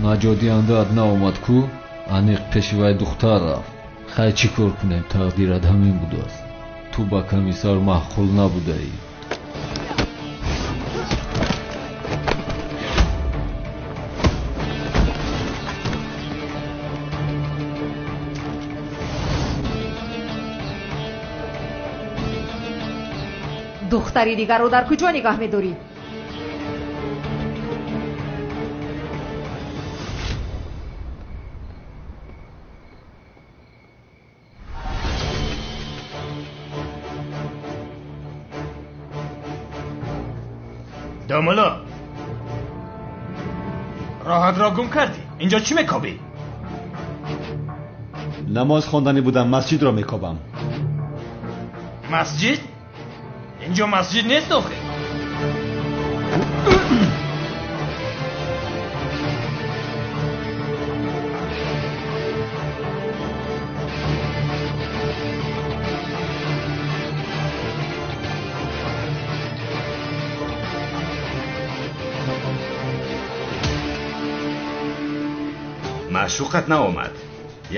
J: Наҷотдиҳандаат наомад ку? Аниқ пеши вай духтар рафт. Хай, чӣ кор кунем, тақдират ҳамин будааст. Ту ба комиссар маъқул набудаӣ.
N: Духтари дигарро дар куҷо нигаҳ медорӣ?
D: Домулло, роҳатро гум кардӣ. Инҷо чӣ мекобӣ?
B: Намоз хонданӣ будам, масҷидро мекобам.
D: Масҷид? Инҷо масҷид нест охир.
L: Маъшуқат наомад,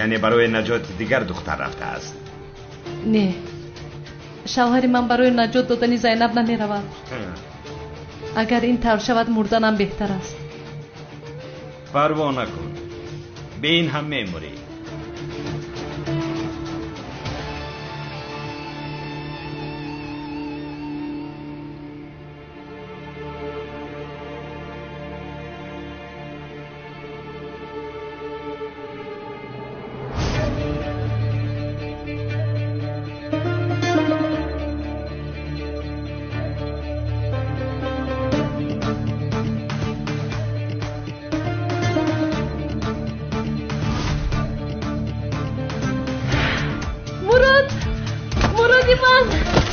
L: яъне барои наҷоти дигар духтар рафтааст.
C: Не, шавҳари ман барои наҷот додани Зайнаб намеравад. Агар ин тавр шавад, мурданам беҳтар аст.
L: Парво накун, бе ин ҳам мемурӣ.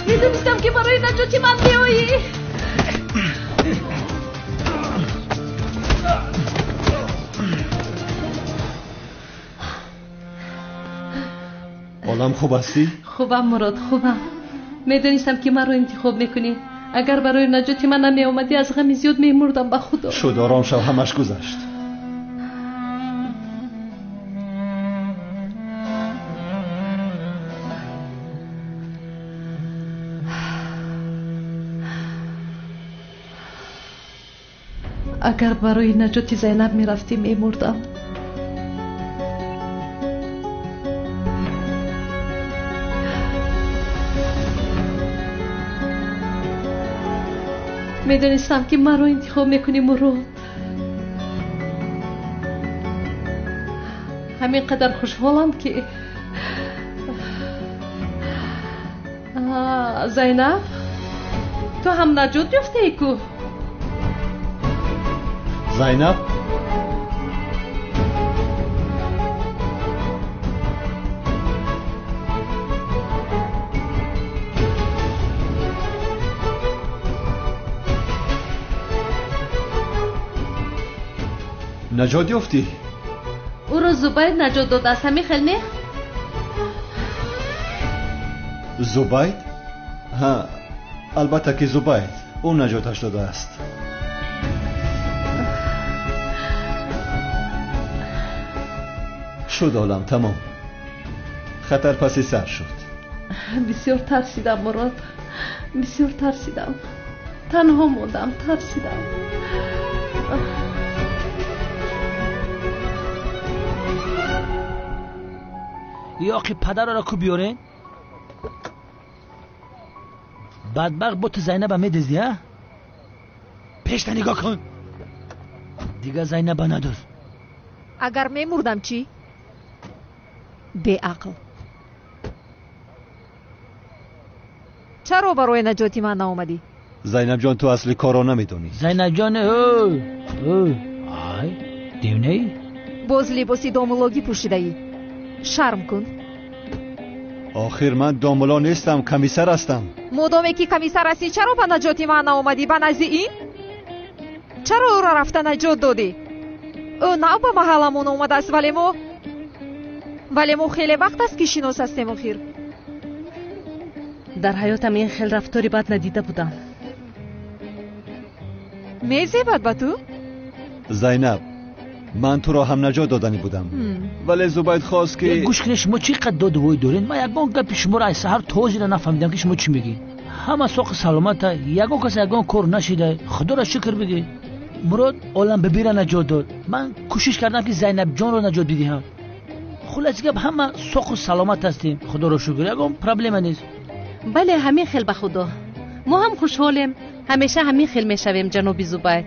C: Медонистам ки барои наҷоти ман меоӣ.
B: Олам, хуб ҳастӣ?
C: Хубам, Мурод, хубам. Медонистам ки маро интихоб мекунӣ. Агар барои наҷоти ман намеомадӣ, аз ғами зиёд мемурдам, ба Худо.
B: Шуд, ором шав, ҳамаш гузашт.
C: Агар барои наҷоти Зайнаб мерафтӣ, мемурдам. Медонистам ки маро интихоб мекунӣ, Мурод. Ҳамин қадар хушҳолам ки Зайнаб, ту ҳам наҷот ёфтаӣ ку?
B: Зайнаб? Наҷот ёфтӣ?
C: Ӯро Зубайд наҷот додааст, ҳамин хел не?
B: Зубайд? Ҳа, албатта ки Зубайд. Ӯ наҷоташ додааст. Шуд олам тамом. Хатар паси сар шуд.
C: Бисёр тарсидам, Мурод. Бисёр тарсидам. Танҳо мондам, тарсидам.
O: Ёқи падарро ку биёрен? Бадбахт бо ту Зайнаба медизди, а? Пешта нигоҳ кун. Дигар Зайнаба надуз.
N: Агар мемурдам чӣ? Беақл. Чаро барои наҷоти ман наомадӣ?
B: Зайнабҷон, ту асли корро намедонӣ.
O: Зайнабҷон, ай, девнаӣ?
N: Боз либоси домулогӣ пӯшидаӣ. Шарм кун.
B: Охир ман домуло нестам, комиссар ҳастам.
N: Модоме ки комиссар ҳастӣ, чаро ба наҷоти ман наомадӣ? Ба назди ин? Чаро ӯро рафта наҷот додӣ? Ӯ нав ба маҳалламон омадааст, вале мо хеле вақт аст ки шинос ҳастем охир.
C: Дар ҳаётам ин хел рафтори бад надида будам.
N: Мезебад ба ту?
B: Зайнаб, ман туро ҳам наҷот доданӣ будам, вале Зубайд хост ки
O: гӯш кунед, шумо чӣ қадр доду вой доред? Ман ягон гапи шуморо аз саҳар то ҳозира нафаҳмидам ки шумо чӣ мегӯед. Ҳама соқи саломата, ягон кас ягон кор нашида. Худоро шукр бигӯед. Мурод Оламбибира наҷот дод. Ман кӯшиш кардам ки Зайнабҷонро наҷот бидиҳам. Хулоси гап, ҳама соқу саломат ҳастем, худоро шукр, ягон проблема нест.
C: Бале, ҳамин хел, ба худо. Мо ҳам хушҳолем. Ҳамеша ҳамин хел мешавем, ҷаноби Зубайд.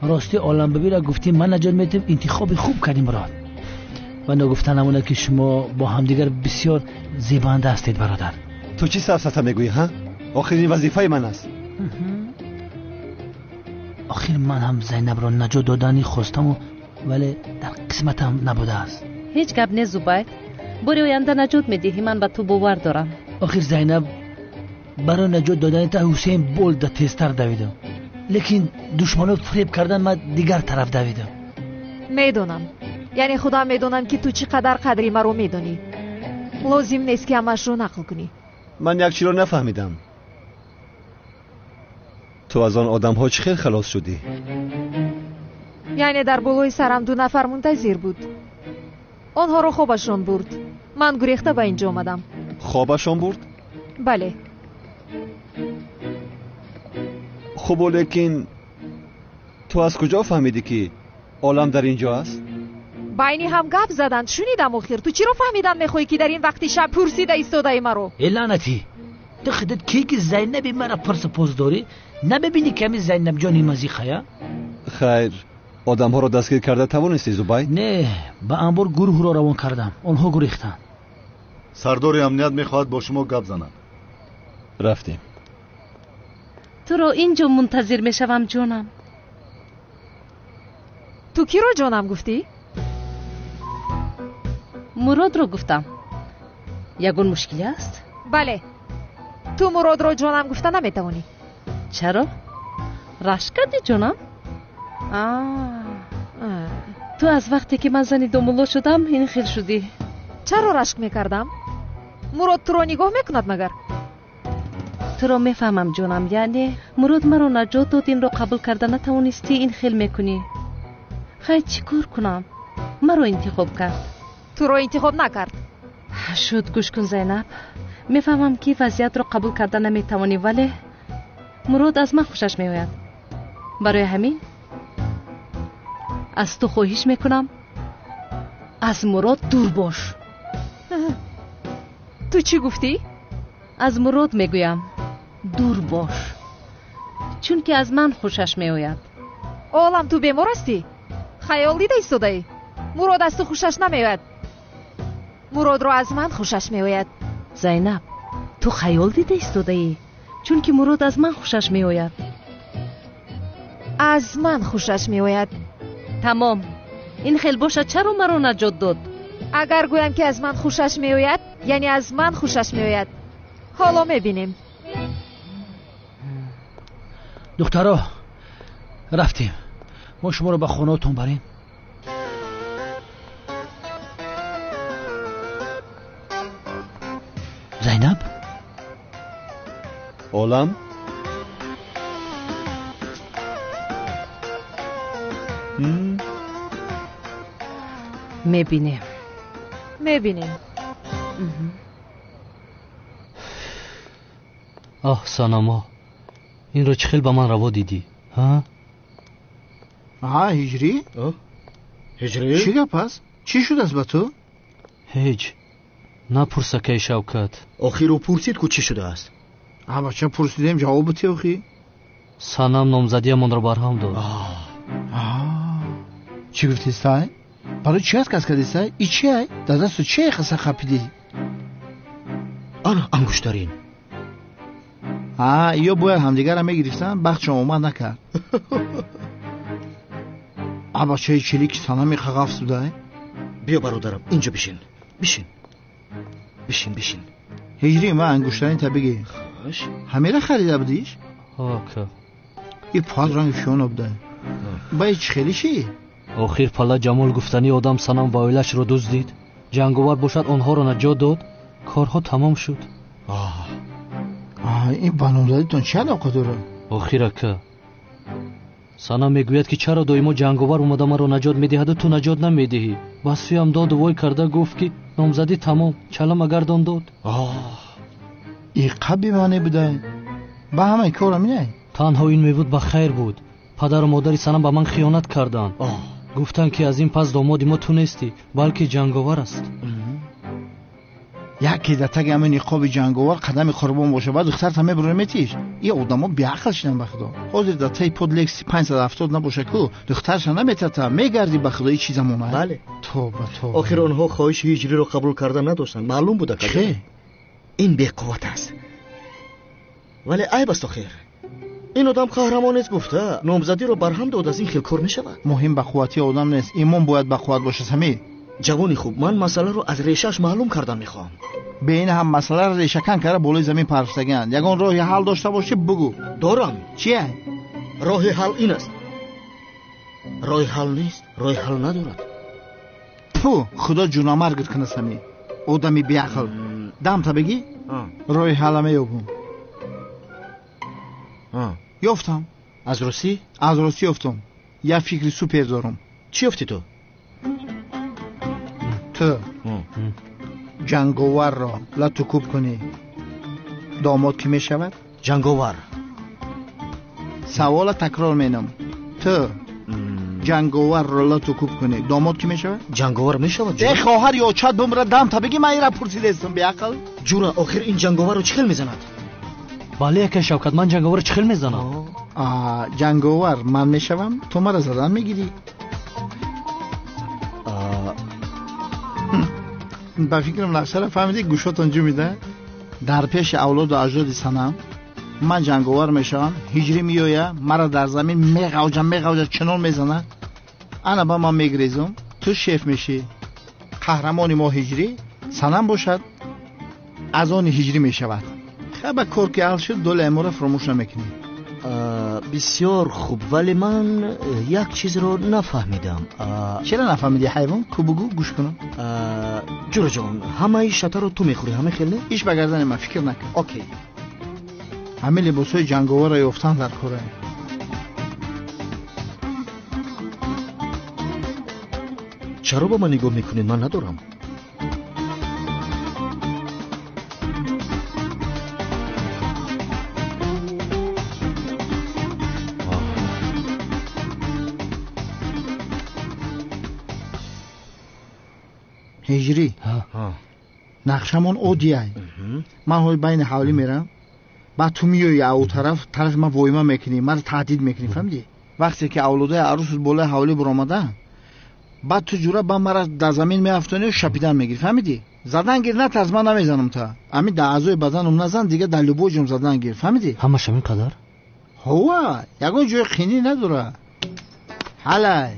O: Рости Оламбибира гуфтем ман наҷот медиҳам, интихоби хуб кардем, Мурод. Ва ногуфта намонад ки шумо бо ҳамдигар бисёр зебанда ҳастед, бародар.
B: Ту чӣ сафсата мегӯӣ, ҳа? Охир ин вазифаи ман аст.
O: Охир ман ҳам Зайнабро наҷот доданӣ хостаму, вале дар қисматам набудааст.
C: Ҳеҷ гап нест, Зубайд. Бори оянда наҷот медиҳӣ, ман ба ту бовар дорам.
O: Охир Зайнаб, барои наҷот додани та Ҳусейн Болда тезтар давидам, лекин душманот фиреб кардан, ман дигар тараф давидам.
N: Медонам, яъне худам медонам ки ту чӣ қадар қадри маро медонӣ. Лозим нест ки ҳамаашро нақл кунӣ.
B: Ман як чиро нафаҳмидам. Ту аз он одамҳо чӣ хел халос шудӣ?
N: Яъне дар болои сарам ду нафар мунтазир буд. Онҳоро хобашон бурд. Ман гурехта ба инҷо омадам.
B: Хобашон бурд?
N: Бале.
B: Хубо, лекин ту аз куҷо фаҳмидӣ ки олам дар ин ҷо аст?
N: Байни ҳам гап заданд, шунидам охир. Ту чиро фаҳмидан мехоҳӣ ки дар ин вақти шаб пурсида истодаи маро?
O: Э лаънатӣ, ту худат ки ки Зайнаби мара пурсу пос дорӣ? Намебинӣ ки ҳамин Зайнабҷони мазиқая?
B: Хайр, одамҳоро дастгир карда тавонистӣ, Зубайд?
O: Не, ба анбор гурӯҳро равон кардам, онҳо гурехтанд.
K: Сардори амният мехоҳад бо шумо гап занад.
B: Рафтем.
C: Туро ин ҷо мунтазир мешавам, ҷонам.
N: Ту киро ҷонам гуфтӣ?
C: Муродро гуфтам. Ягон мушкиле аст?
N: Бале, ту Муродро ҷонам гуфта наметавонӣ.
C: Чаро? Рашк кардӣ, ҷонам? Ту аз вақте ки ман зани домулло шудам ин хел шудӣ.
N: Чаро рашк мекардам? Мурод туро нигоҳ мекунад магар?
C: Туро мефаҳмам, ҷонам. Яъне Мурод маро наҷот дод, инро қабул карда натавонистӣ, ин хел мекунӣ. Хай, чӣ кор кунам? Маро интихоб кард.
N: Туро интихоб накард.
C: Шуд, гӯш кун, Зайнаб. Мефаҳмам ки вазъиятро қабул карда наметавонӣ, вале Мурод аз ман хушаш меояд. Барои ҳамин аз ту хоҳиш мекунам, аз Мурод дур бош.
N: Ту чӣ гуфтӣ?
C: Аз Мурод мегӯям, дур бош, чунки аз ман хушаш меояд.
N: Олам, ту бемор ҳастӣ? Хаёл дида истодаӣ? Мурод аз ту хушаш намеояд. Муродро аз ман хушаш меояд.
C: Зайнаб, ту хаёл дида истодаӣ, чунки Мурод аз ман хушаш меояд.
N: Аз ман хушаш меояд.
C: Тамом. Ин хел бошад, чаро маро наҷот дод?
N: Агар гӯям ки аз ман хушаш меояд, яъне аз ман хушаш меояд. Ҳоло мебинем.
O: Духтаро, рафтем. Мо шуморо ба хонаотон барем. Зайнаб?
B: Олам?
C: Мебинем.
N: Мебинем.
G: Оҳ, Санамо, инро чӣ хел ба ман раво дидӣ? Ҳа?
K: Аҳа, Ҳиҷрӣ?
M: Ҳиҷрӣ?
K: Чӣ гап аст? Чӣ шудааст ба ту?
G: Ҳеҷ. Напурс, акаи Шавкат.
M: Охир ӯ пурсид ку чӣ шудааст.
K: А бача, пурсидем, ҷавоб бите охи.
G: Санам номзадиамонро барҳам дод.
K: Чӣ гуфтистай? Барои чӣ аст кас кардистай? И чи ай? Дар дасту чи ай хаса хапидӣ?
M: Ана ангуштарин.
K: А, ё бояд ҳамдигарро мегирифтанд, бахтшон омад накард. А бачаи чилики Санами қағафс будай?
M: Биё, бародарам, инҷо бишин. Бишин. Бишин, бишин.
K: Ҳиҷрӣ, ман ангуштаринта бигир.
M: Хош.
K: Ҳамера харида будиш?
G: Ҳо, ака.
K: И пал ранги фиёна будай. Ба и чӣ хеле ши?
G: Охир пала Ҷамол гуфтани одам Санам ва оилашро дуздид. Ҷанговар бошад онҳоро наҷот дод. Корҳо тамом шуд.
K: Ин ба номзадитон чӣ алоқа дорад?
G: Охир ака, Санам мегӯяд, ки чаро доимо ҷанговар омада маро наҷот медиҳаду ту наҷот намедиҳӣ. Ба сӯям доду вой карда гуфт, ки номзадӣ тамом, чалама гардон дод.
K: И қаб бемаъне будай. Ба ҳамаи кор ҳаминай?
G: Танҳо ин мебуд ба хайр буд. Падару модари Санам ба ман хиёнат карданд. Гуфтанд, ки аз ин пас домоди мо ту нестӣ, балки ҷанговар аст.
K: Яке дар таги ҳамин ниқоби ҷанговар қадами қурбон боша, баъд духтарта мебурӣ метиш. И одамо беақл шидан ба худо. Ҳозир дар таи под Лекси 570 набоша ку, духтарша наметата, мегардӣ ба худо. И чӣ замона?
M: Бале.
K: Тоба, тоба.
M: Охир онҳо хоҳиши ҳиҷриро қабул карда надоштанд. Маълум буда
K: ка. Чӣ?
M: Ин беқувват аст. Вале айб аст охир. Ин одам қаҳрамон нест гуфта, номзадиро барҳам дод, аз ин хел кор мешавад.
K: Муҳим ба қуввати одам нест, имон бояд ба қувват бошад, Самир.
M: Ҷавони хуб, ман масъаларо аз решааш маълум кардан мехоҳам.
K: Бе ин ҳам масъаларо решакан карда болои замин парфтагианд. Ягон роҳи ҳал дошта бошӣ, бугӯ.
M: Дорам.
K: Чия?
M: Роҳи ҳал ин аст. Роҳи ҳал нест, роҳи ҳал надорад.
K: Пу, худо ҷунамаргат кунад, Самир. Одами беақл. Дамта бигӣ? Роҳи ҳалла меёбум. Ёфтам.
M: Аз русӣ?
K: Аз русӣ ёфтам. Як фикри супер дорам.
M: Чӣ ёфтӣ ту?
K: Ту ҷанговарро лату кӯб кунӣ, домод кӣ мешавад?
M: Ҷанговар.
K: Савола такрор менам. Ту ҷанговарро лату кӯб кунӣ, домод кӣ мешавад?
M: Ҷанговар мешавад.
K: Э, хоҳар ё чат бумра, дамта бигӣ, ман ира пурсидестам, беақл.
M: Ҷура, охир ин ҷанговарро чӣ хел мезанад?
G: Бале, акаи Шавкат, ман ҷанговарро чӣ хел мезанам?
K: Ҷанговар ман мешавам, ту мара задан мегирӣ. Ба фикрам нақшаро фаҳмидӣ, гӯшотон ҷумида. Дар пеши авлоду аҷдоди Санам ман ҷанговар мешавам, ҳиҷрӣ меоя, мара дар замин меғавҷа, меғавҷа, чунон мезана. Ана ба ман мегрезум, ту шеф мешӣ. Қаҳрамони мо ҳиҷрӣ, Санам бошад аз они ҳиҷрӣ мешавад. Хаба кор ки ҳал шуд, долаи моро фуромӯш намекунӣ.
M: Бисёр хуб, вале ман як чизро нафаҳмидам.
K: Чаро нафаҳмидӣ, ҳайвон? Ку бугӯ, гӯш кунам.
M: Ҷураҷон, ҳамаи шатаро ту мехӯрӣ, ҳама хел не?
K: Иш ба гардани ман, фикр накун.
M: Окей.
K: Ҳамин либосҳои ҷанговарро ёфтан дар кора.
M: Чаро ба ман нигоҳ мекунед? Ман надорам.
K: Ҳиҷрӣ, нақшамон оддиай. Ман ҳоли байни ҳавлӣ мерам, баъд ту меоӣ ау тараф, тарафи ман воима мекунӣ, маро таҳдид мекунӣ, фаҳмидӣ? Вақте ки авлодаи арӯсут болои ҳавлӣ баромада, баъд ту ҷура ба мара дар замин меафтонию шапидан мегирӣ, фаҳмидӣ? Задан гир, натарс, ман намезанам та. Ҳамин дар аъзои баданум назан, дига дар любой ҷом задан гир, фаҳмидӣ?
G: Ҳамаш ҳамин қадар?
K: Ҳова, ягон ҷои қинӣ надора. Ҳалай.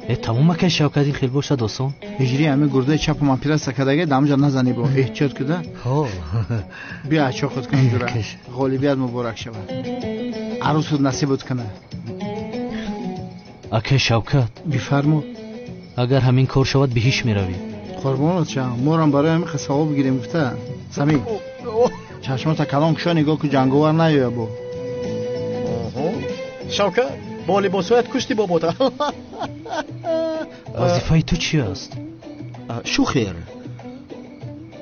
G: Э, тамом, акаи Шавкат, ин хел бошад осон.
K: Ҳиҷрӣ, ҳамин гурдаи чапам оператсия кардага, дар ҳамҷа назанӣ бо эҳтиёт куда.
M: Ҳо.
K: Биё ачо худ кун ҷура. Ғолибият муборак шавад. Арӯсут насибут кунад.
G: Акаи Шавкат.
K: Бифармо.
G: Агар ҳамин кор шавад, биҳиш меравӣ.
K: Қурбонат шавам, морам барои ҳамин савоб гирем гуфта. Самир. Чашмота калон кушо, нигоҳ ку, ҷанговар наёя бо.
M: Шавкат, бо либосҳоят кушти бобота.
G: Вазифаи ту чи аст?
M: Шухер,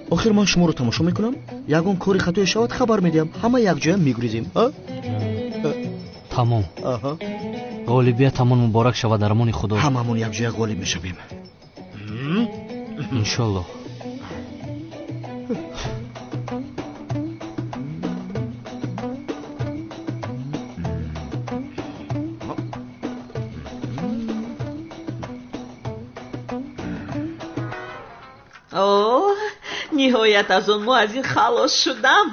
M: охир ман шуморо тамошо мекунам. Ягон кори хатое шавад, хабар медиҳам. Ҳама якҷоя мегурезем.
G: Тамом. Ғолибиятамон муборак шавад, дар амони Худо.
M: Ҳамамон якҷоя ғолиб мешавем.
G: Иншоллоҳ.
E: Ниҳоят аз он муаззин халос шудам.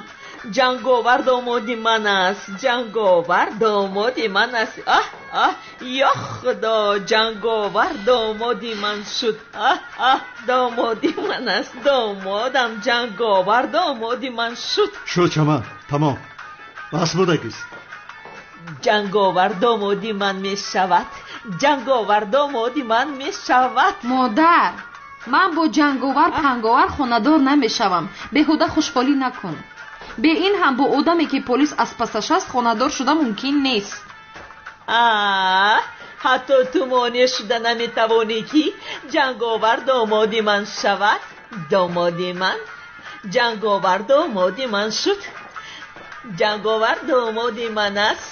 E: Ҷанговар домоди ман аст, ҷанговар домоди ман аст. Аҳ, аҳ, ё Худо, ҷанговар домоди ман шуд. Аҳ, аҳ, домоди ман аст, домодам ҷанговар домоди ман шуд.
B: Шуд, чаман, тамом, бас будагист.
E: Ҷанговар домоди ман мешавад, ҷанговар домоди ман мешавад.
F: Модар, ман бо ҷанговар панговар хонадор намешавам. Беҳуда хушҳолӣ накун. Бе ин ҳам бо одаме, ки полис аз пасаш аст, хонадор шуда мумкин нест.
E: Ҳатто ту монеъ шуда наметавонӣ, ки ҷанговар домоди ман шавад. Домоди ман, ҷанговар домоди ман шуд. Ҷанговар домоди ман аст.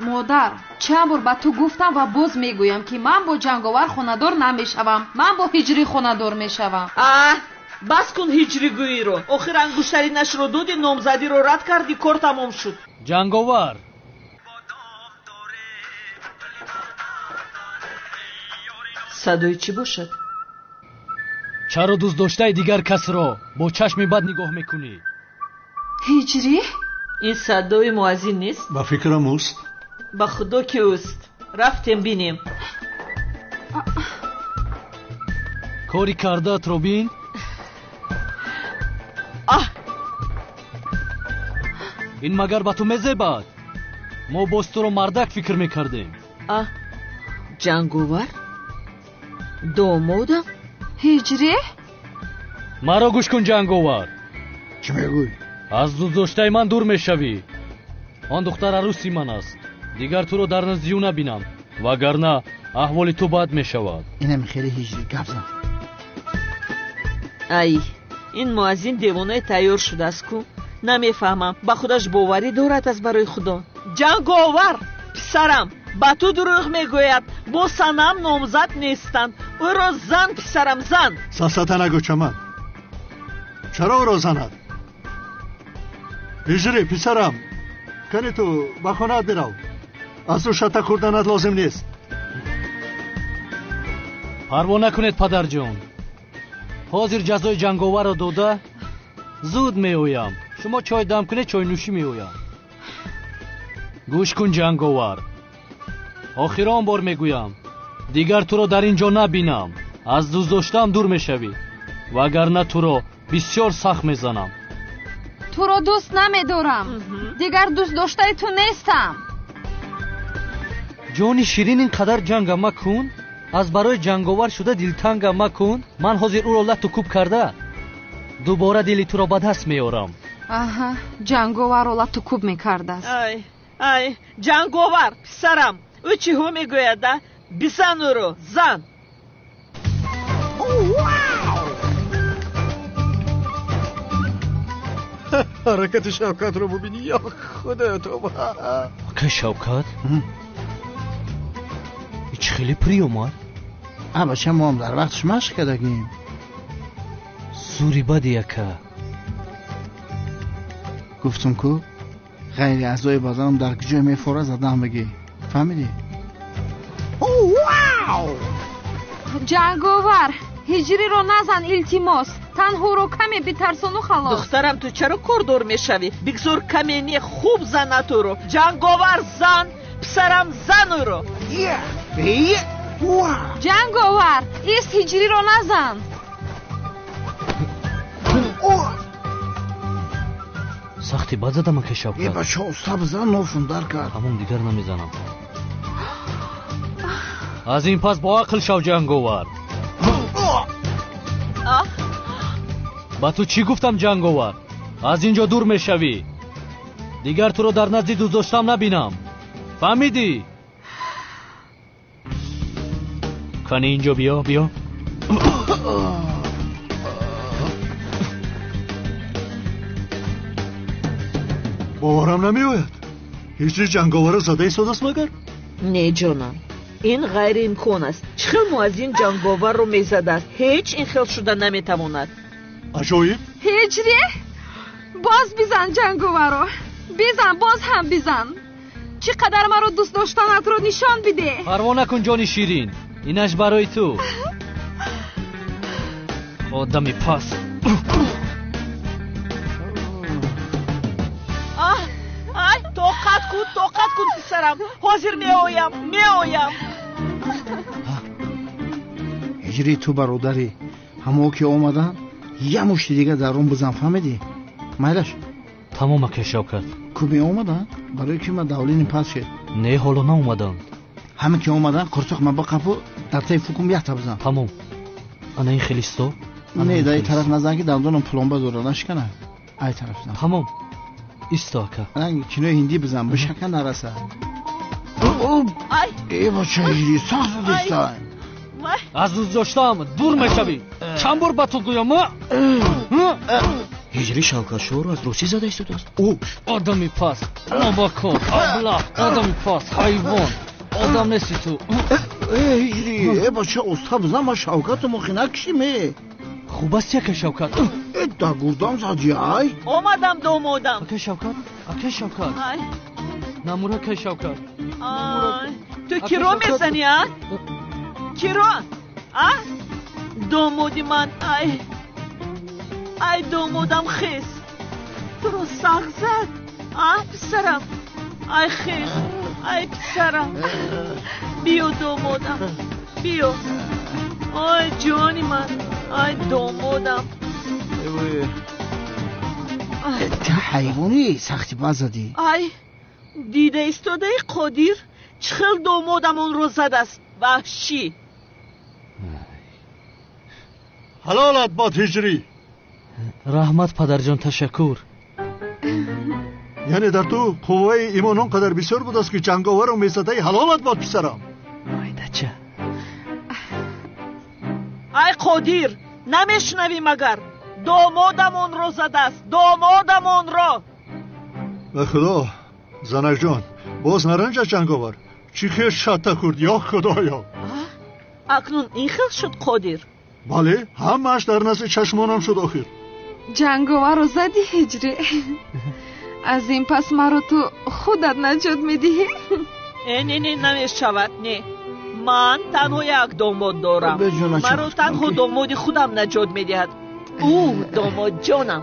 F: Модар, чанд бор ба ту гуфтам ва боз мегӯям, ки ман бо ҷанговар хонадор намешавам. Ман бо ҳиҷрӣ хонадор мешавам.
E: Бас кун ҳиҷригӯиро. Охир ангуштаринашро доди, номзадиро рад кардӣ, кор тамом шуд.
G: Ҷанговар,
E: садои чӣ бошад?
G: Чаро дӯстдоштаи дигар касро бо чашми бад нигоҳ мекунӣ?
F: Ҳиҷрӣ?
E: Ин садои муаззин нест?
B: Ба фикрам ӯст.
E: Ба Худо ки ӯст. Рафтем бинем.
G: Кори кардаатро бин. Ин магар ба ту мезебад? Мо боз туро мардак фикр мекардем.
E: Ҷанговар домодам?
F: Ҳиҷрӣ?
G: Маро гӯш кун, ҷанговар.
K: Чӣ мегӯй?
G: Аз дӯстдоштаи ман дур мешавӣ. Он духтар арӯси ман аст. Дигар туро дар назди ӯ набинам, вагарна аҳволи ту бад мешавад.
K: Инам хеле ҳиҷрӣ гап зан.
E: Ай, ин муаззин девонаи тайёр шудааст ку. Намефаҳмам, ба худаш боварӣ дорад аз барои Худо. Ҷанговар, писарам, ба ту дурӯғ мегӯяд. Бо Санам номзад нестанд. Ӯро зан, писарам, зан.
B: Сафсата нагӯ, чаман. Чаро ӯро занад? Ҳиҷрӣ, писарам, кани ту ба хонаат бирав. Аз ӯ шата хӯрданат лозим нест.
G: Парво накунед, падарҷон. Ҳозир ҷазои ҷанговарро дода зуд меоям. Шумо чой дам кунед, чойнӯшӣ меоям. Гӯш кун, ҷанговар, охирон бор мегӯям, дигар туро дар ин ҷо набинам. Аз дӯстдоштаам дур мешавӣ, вагарна туро бисёр сахт мезанам.
F: Туро дӯст намедорам. Дигар дӯстдоштаи ту нестам.
G: Ҷони ширин, ин қадар ҷанга макун. Аз барои ҷанговар шуда дилтанга макун. Ман ҳозир ӯро лату кӯб карда дубора дили туро ба даст меорам.
F: Аҳа, ҷанговарро лату кӯб мекардааст.
E: Ай, ай, ҷанговар, писарам, ӯ чиҳо мегӯяд, а? Бизан ӯро, зан.
M: Ҳаракати Шавкатро бубинӣ, ё Худоё, тоба.
G: Ака Шавкат, чӣ хеле приёмад?
K: А бача, мо ҳам дар вақташ машқ кардагем.
G: Зури бади, ака.
K: Гуфтам ку, ғайри аъзои баданам дар куҷое мефора задаам бигӣ. Фаҳмидӣ?
F: Ҷанговар, ҳиҷриро назан, илтимос. Танҳоро каме битарсону халос.
E: Духтарам, ту чаро кордор мешавӣ? Бигзор каме не, хуб занад ӯро. Ҷанговар, зан, писарам, зан ӯро.
F: Ҷанговар, ист, ҳиҷриро назан.
G: Сахти бад задам, ака Шавкат.
K: Э, бача, уста бизан, нофун дар кард.
G: Ҳамон, дигар намезанам. Аз ин пас боақл шав, ҷанговар. Ба ту чӣ гуфтам, ҷанговар? Аз ин ҷо дур мешавӣ. Дигар туро дар назди дӯстдоштам набинам. Фаҳмидӣ? Кани инҷо биё, биё.
B: Боварам намеояд. Ҳиҷри ҷанговарро зада истодааст магар?
E: Не, ҷонам, ин ғайриимкон аст. Чӣ хел муаззин ҷанговарро мезадааст? Ҳеҷ ин хел шуда наметавонад.
B: Аҷоиб!
F: Ҳиҷри, боз бизан ҷанговарро. Бизан, боз ҳам бизан. Чӣ қадар маро дӯст доштанатро нишон бидеҳ.
G: Парво накун, ҷони ширин, инаш барои ту. Одами пас.
E: Ай, тоқат кун, тоқат кун, писарам. Ҳозир меоям, меоям.
K: Ҳиҷри, ту бародарӣ. Ҳамо ки омаданд, я мушти дига дар он бизан, фаҳмидӣ? Майлаш.
G: Тамом, ака Шавкат.
K: Ку меомаданд? Барои ки ман давлини пас шед.
G: Не, ҳоло наомаданд.
K: Ҳама ки омаданд, қурсоқ ман бақапу дар таи фукум якта бизан.
G: Тамом. Ана ин хелисто?
K: Не, дар ин тараф назан ки дандонам пломба дора, нашикана. Ай тараф зан.
G: Тамом. Исто, ака.
K: Ранги кинои ҳиндӣ бизан, бишака нараса.
E: Ай!
K: Э, бача, ҳиҷри сахт задистай.
G: Аз дӯст доштаам дур мешавӣ. Чанд бор ба ту гӯям?
M: Ҳиҷри Шавкатшоҳро аз русӣ зада истодааст.
G: Одами пас, нобакор, аблаҳ, одами пас, ҳайвон. Одам нести ту.
K: Э, ҳиҷри, э, бача, оста бизан, ман Шавкату мохи накушим, э.
G: Хуб аст, яка Шавкат.
K: Э, дар гурдам зади, ай.
E: Омадам, домодам.
G: Ака Шавкат, ака Шавкат.
E: Ай.
G: Намур, ака Шавкат.
E: Ай, ту киро мезани, а? Киро? А? Домоди ман, ай. Ай, домодам хес. Туро сахт зад, а, писарам? Ай, хес, ай, писарам. Биё, домодам, биё. Ай, ҷони ман, ай, домодам.
K: Ту ҳайвонӣ, сахти бад задӣ.
E: Ай, дида истодаи Қодир чӣ хел домодамонро задааст, ваҳшӣ.
B: Ҳалолат бод, ҳиҷрӣ.
G: Раҳмат, падарҷон, ташаккур.
B: Яъне дар ту қувваи имон он қадар бисёр будааст ки ҷанговарро мезадаи. Ҳалолат бод, писарам.
G: Айдача.
E: Ай, Қодир, намешунавӣ магар? Домодамонро задааст, домодамонро.
B: Ба худо, занакҷон, боз наранҷад ҷанговар. Чӣ хел шатта хӯрд, ё худоё.
E: Акнун ин хел шуд, Қодир?
B: Бале, ҳамааш дар назди чашмонам шуд охир.
F: Ҷанговарро задӣ, ҳиҷрӣ. Аз ин пас маро ту худат наҷот медиҳӣ?
E: Э, не, не, намешавад, не. Ман танҳо як домод дорам. Маро танҳо домоди худам наҷот медиҳад. Ӯ домодҷонам.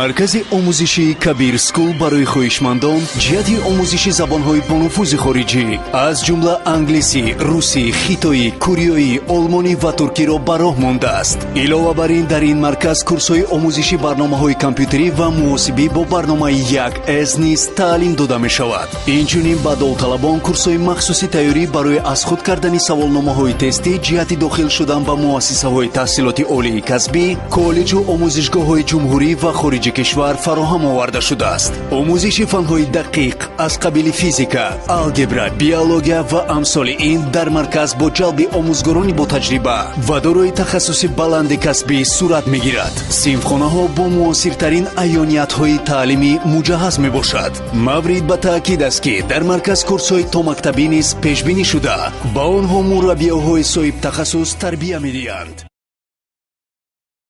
T: Маркази омӯзишии Кабир Скул барои хоҳишмандон ҷиҳати омӯзиши забонҳои бонуфузи хориҷӣ аз ҷумла англисӣ, русӣ, хитоӣ, кореоӣ, олмонӣ ва туркиро ба роҳ мондааст. Илова бар ин, дар ин марказ курсҳои омӯзиши барномаҳои компютерӣ ва муҳосибӣ бо барномаи 1С низ таълим дода мешавад. Инчунин ба довталабон курсҳои махсуси тайёрӣ барои аз худ кардани саволномаҳои тестӣ ҷиҳати дохил шудан ба муассисаҳои таҳсилоти олии касбӣ, коллеҷу омӯзишгоҳҳои ҷумҳурӣ ва хориҷи кишвар фароҳам оварда шудааст. Омӯзиши фанҳои дақиқ аз қабили физика, алгебра, биология ва амсоли ин дар марказ бо ҷалби омӯзгорони ботаҷриба ва дорои тахассуси баланди касбӣ сурат мегирад. Синфхонаҳо бо муосиртарин аёниятҳои таълимӣ муҷаҳҳаз мебошад. Маврид ба таъкид аст, ки дар марказ курсҳои томактабӣ низ пешбинӣ шуда, ба онҳо мураббиёҳои соҳибтахассус тарбия медиҳанд.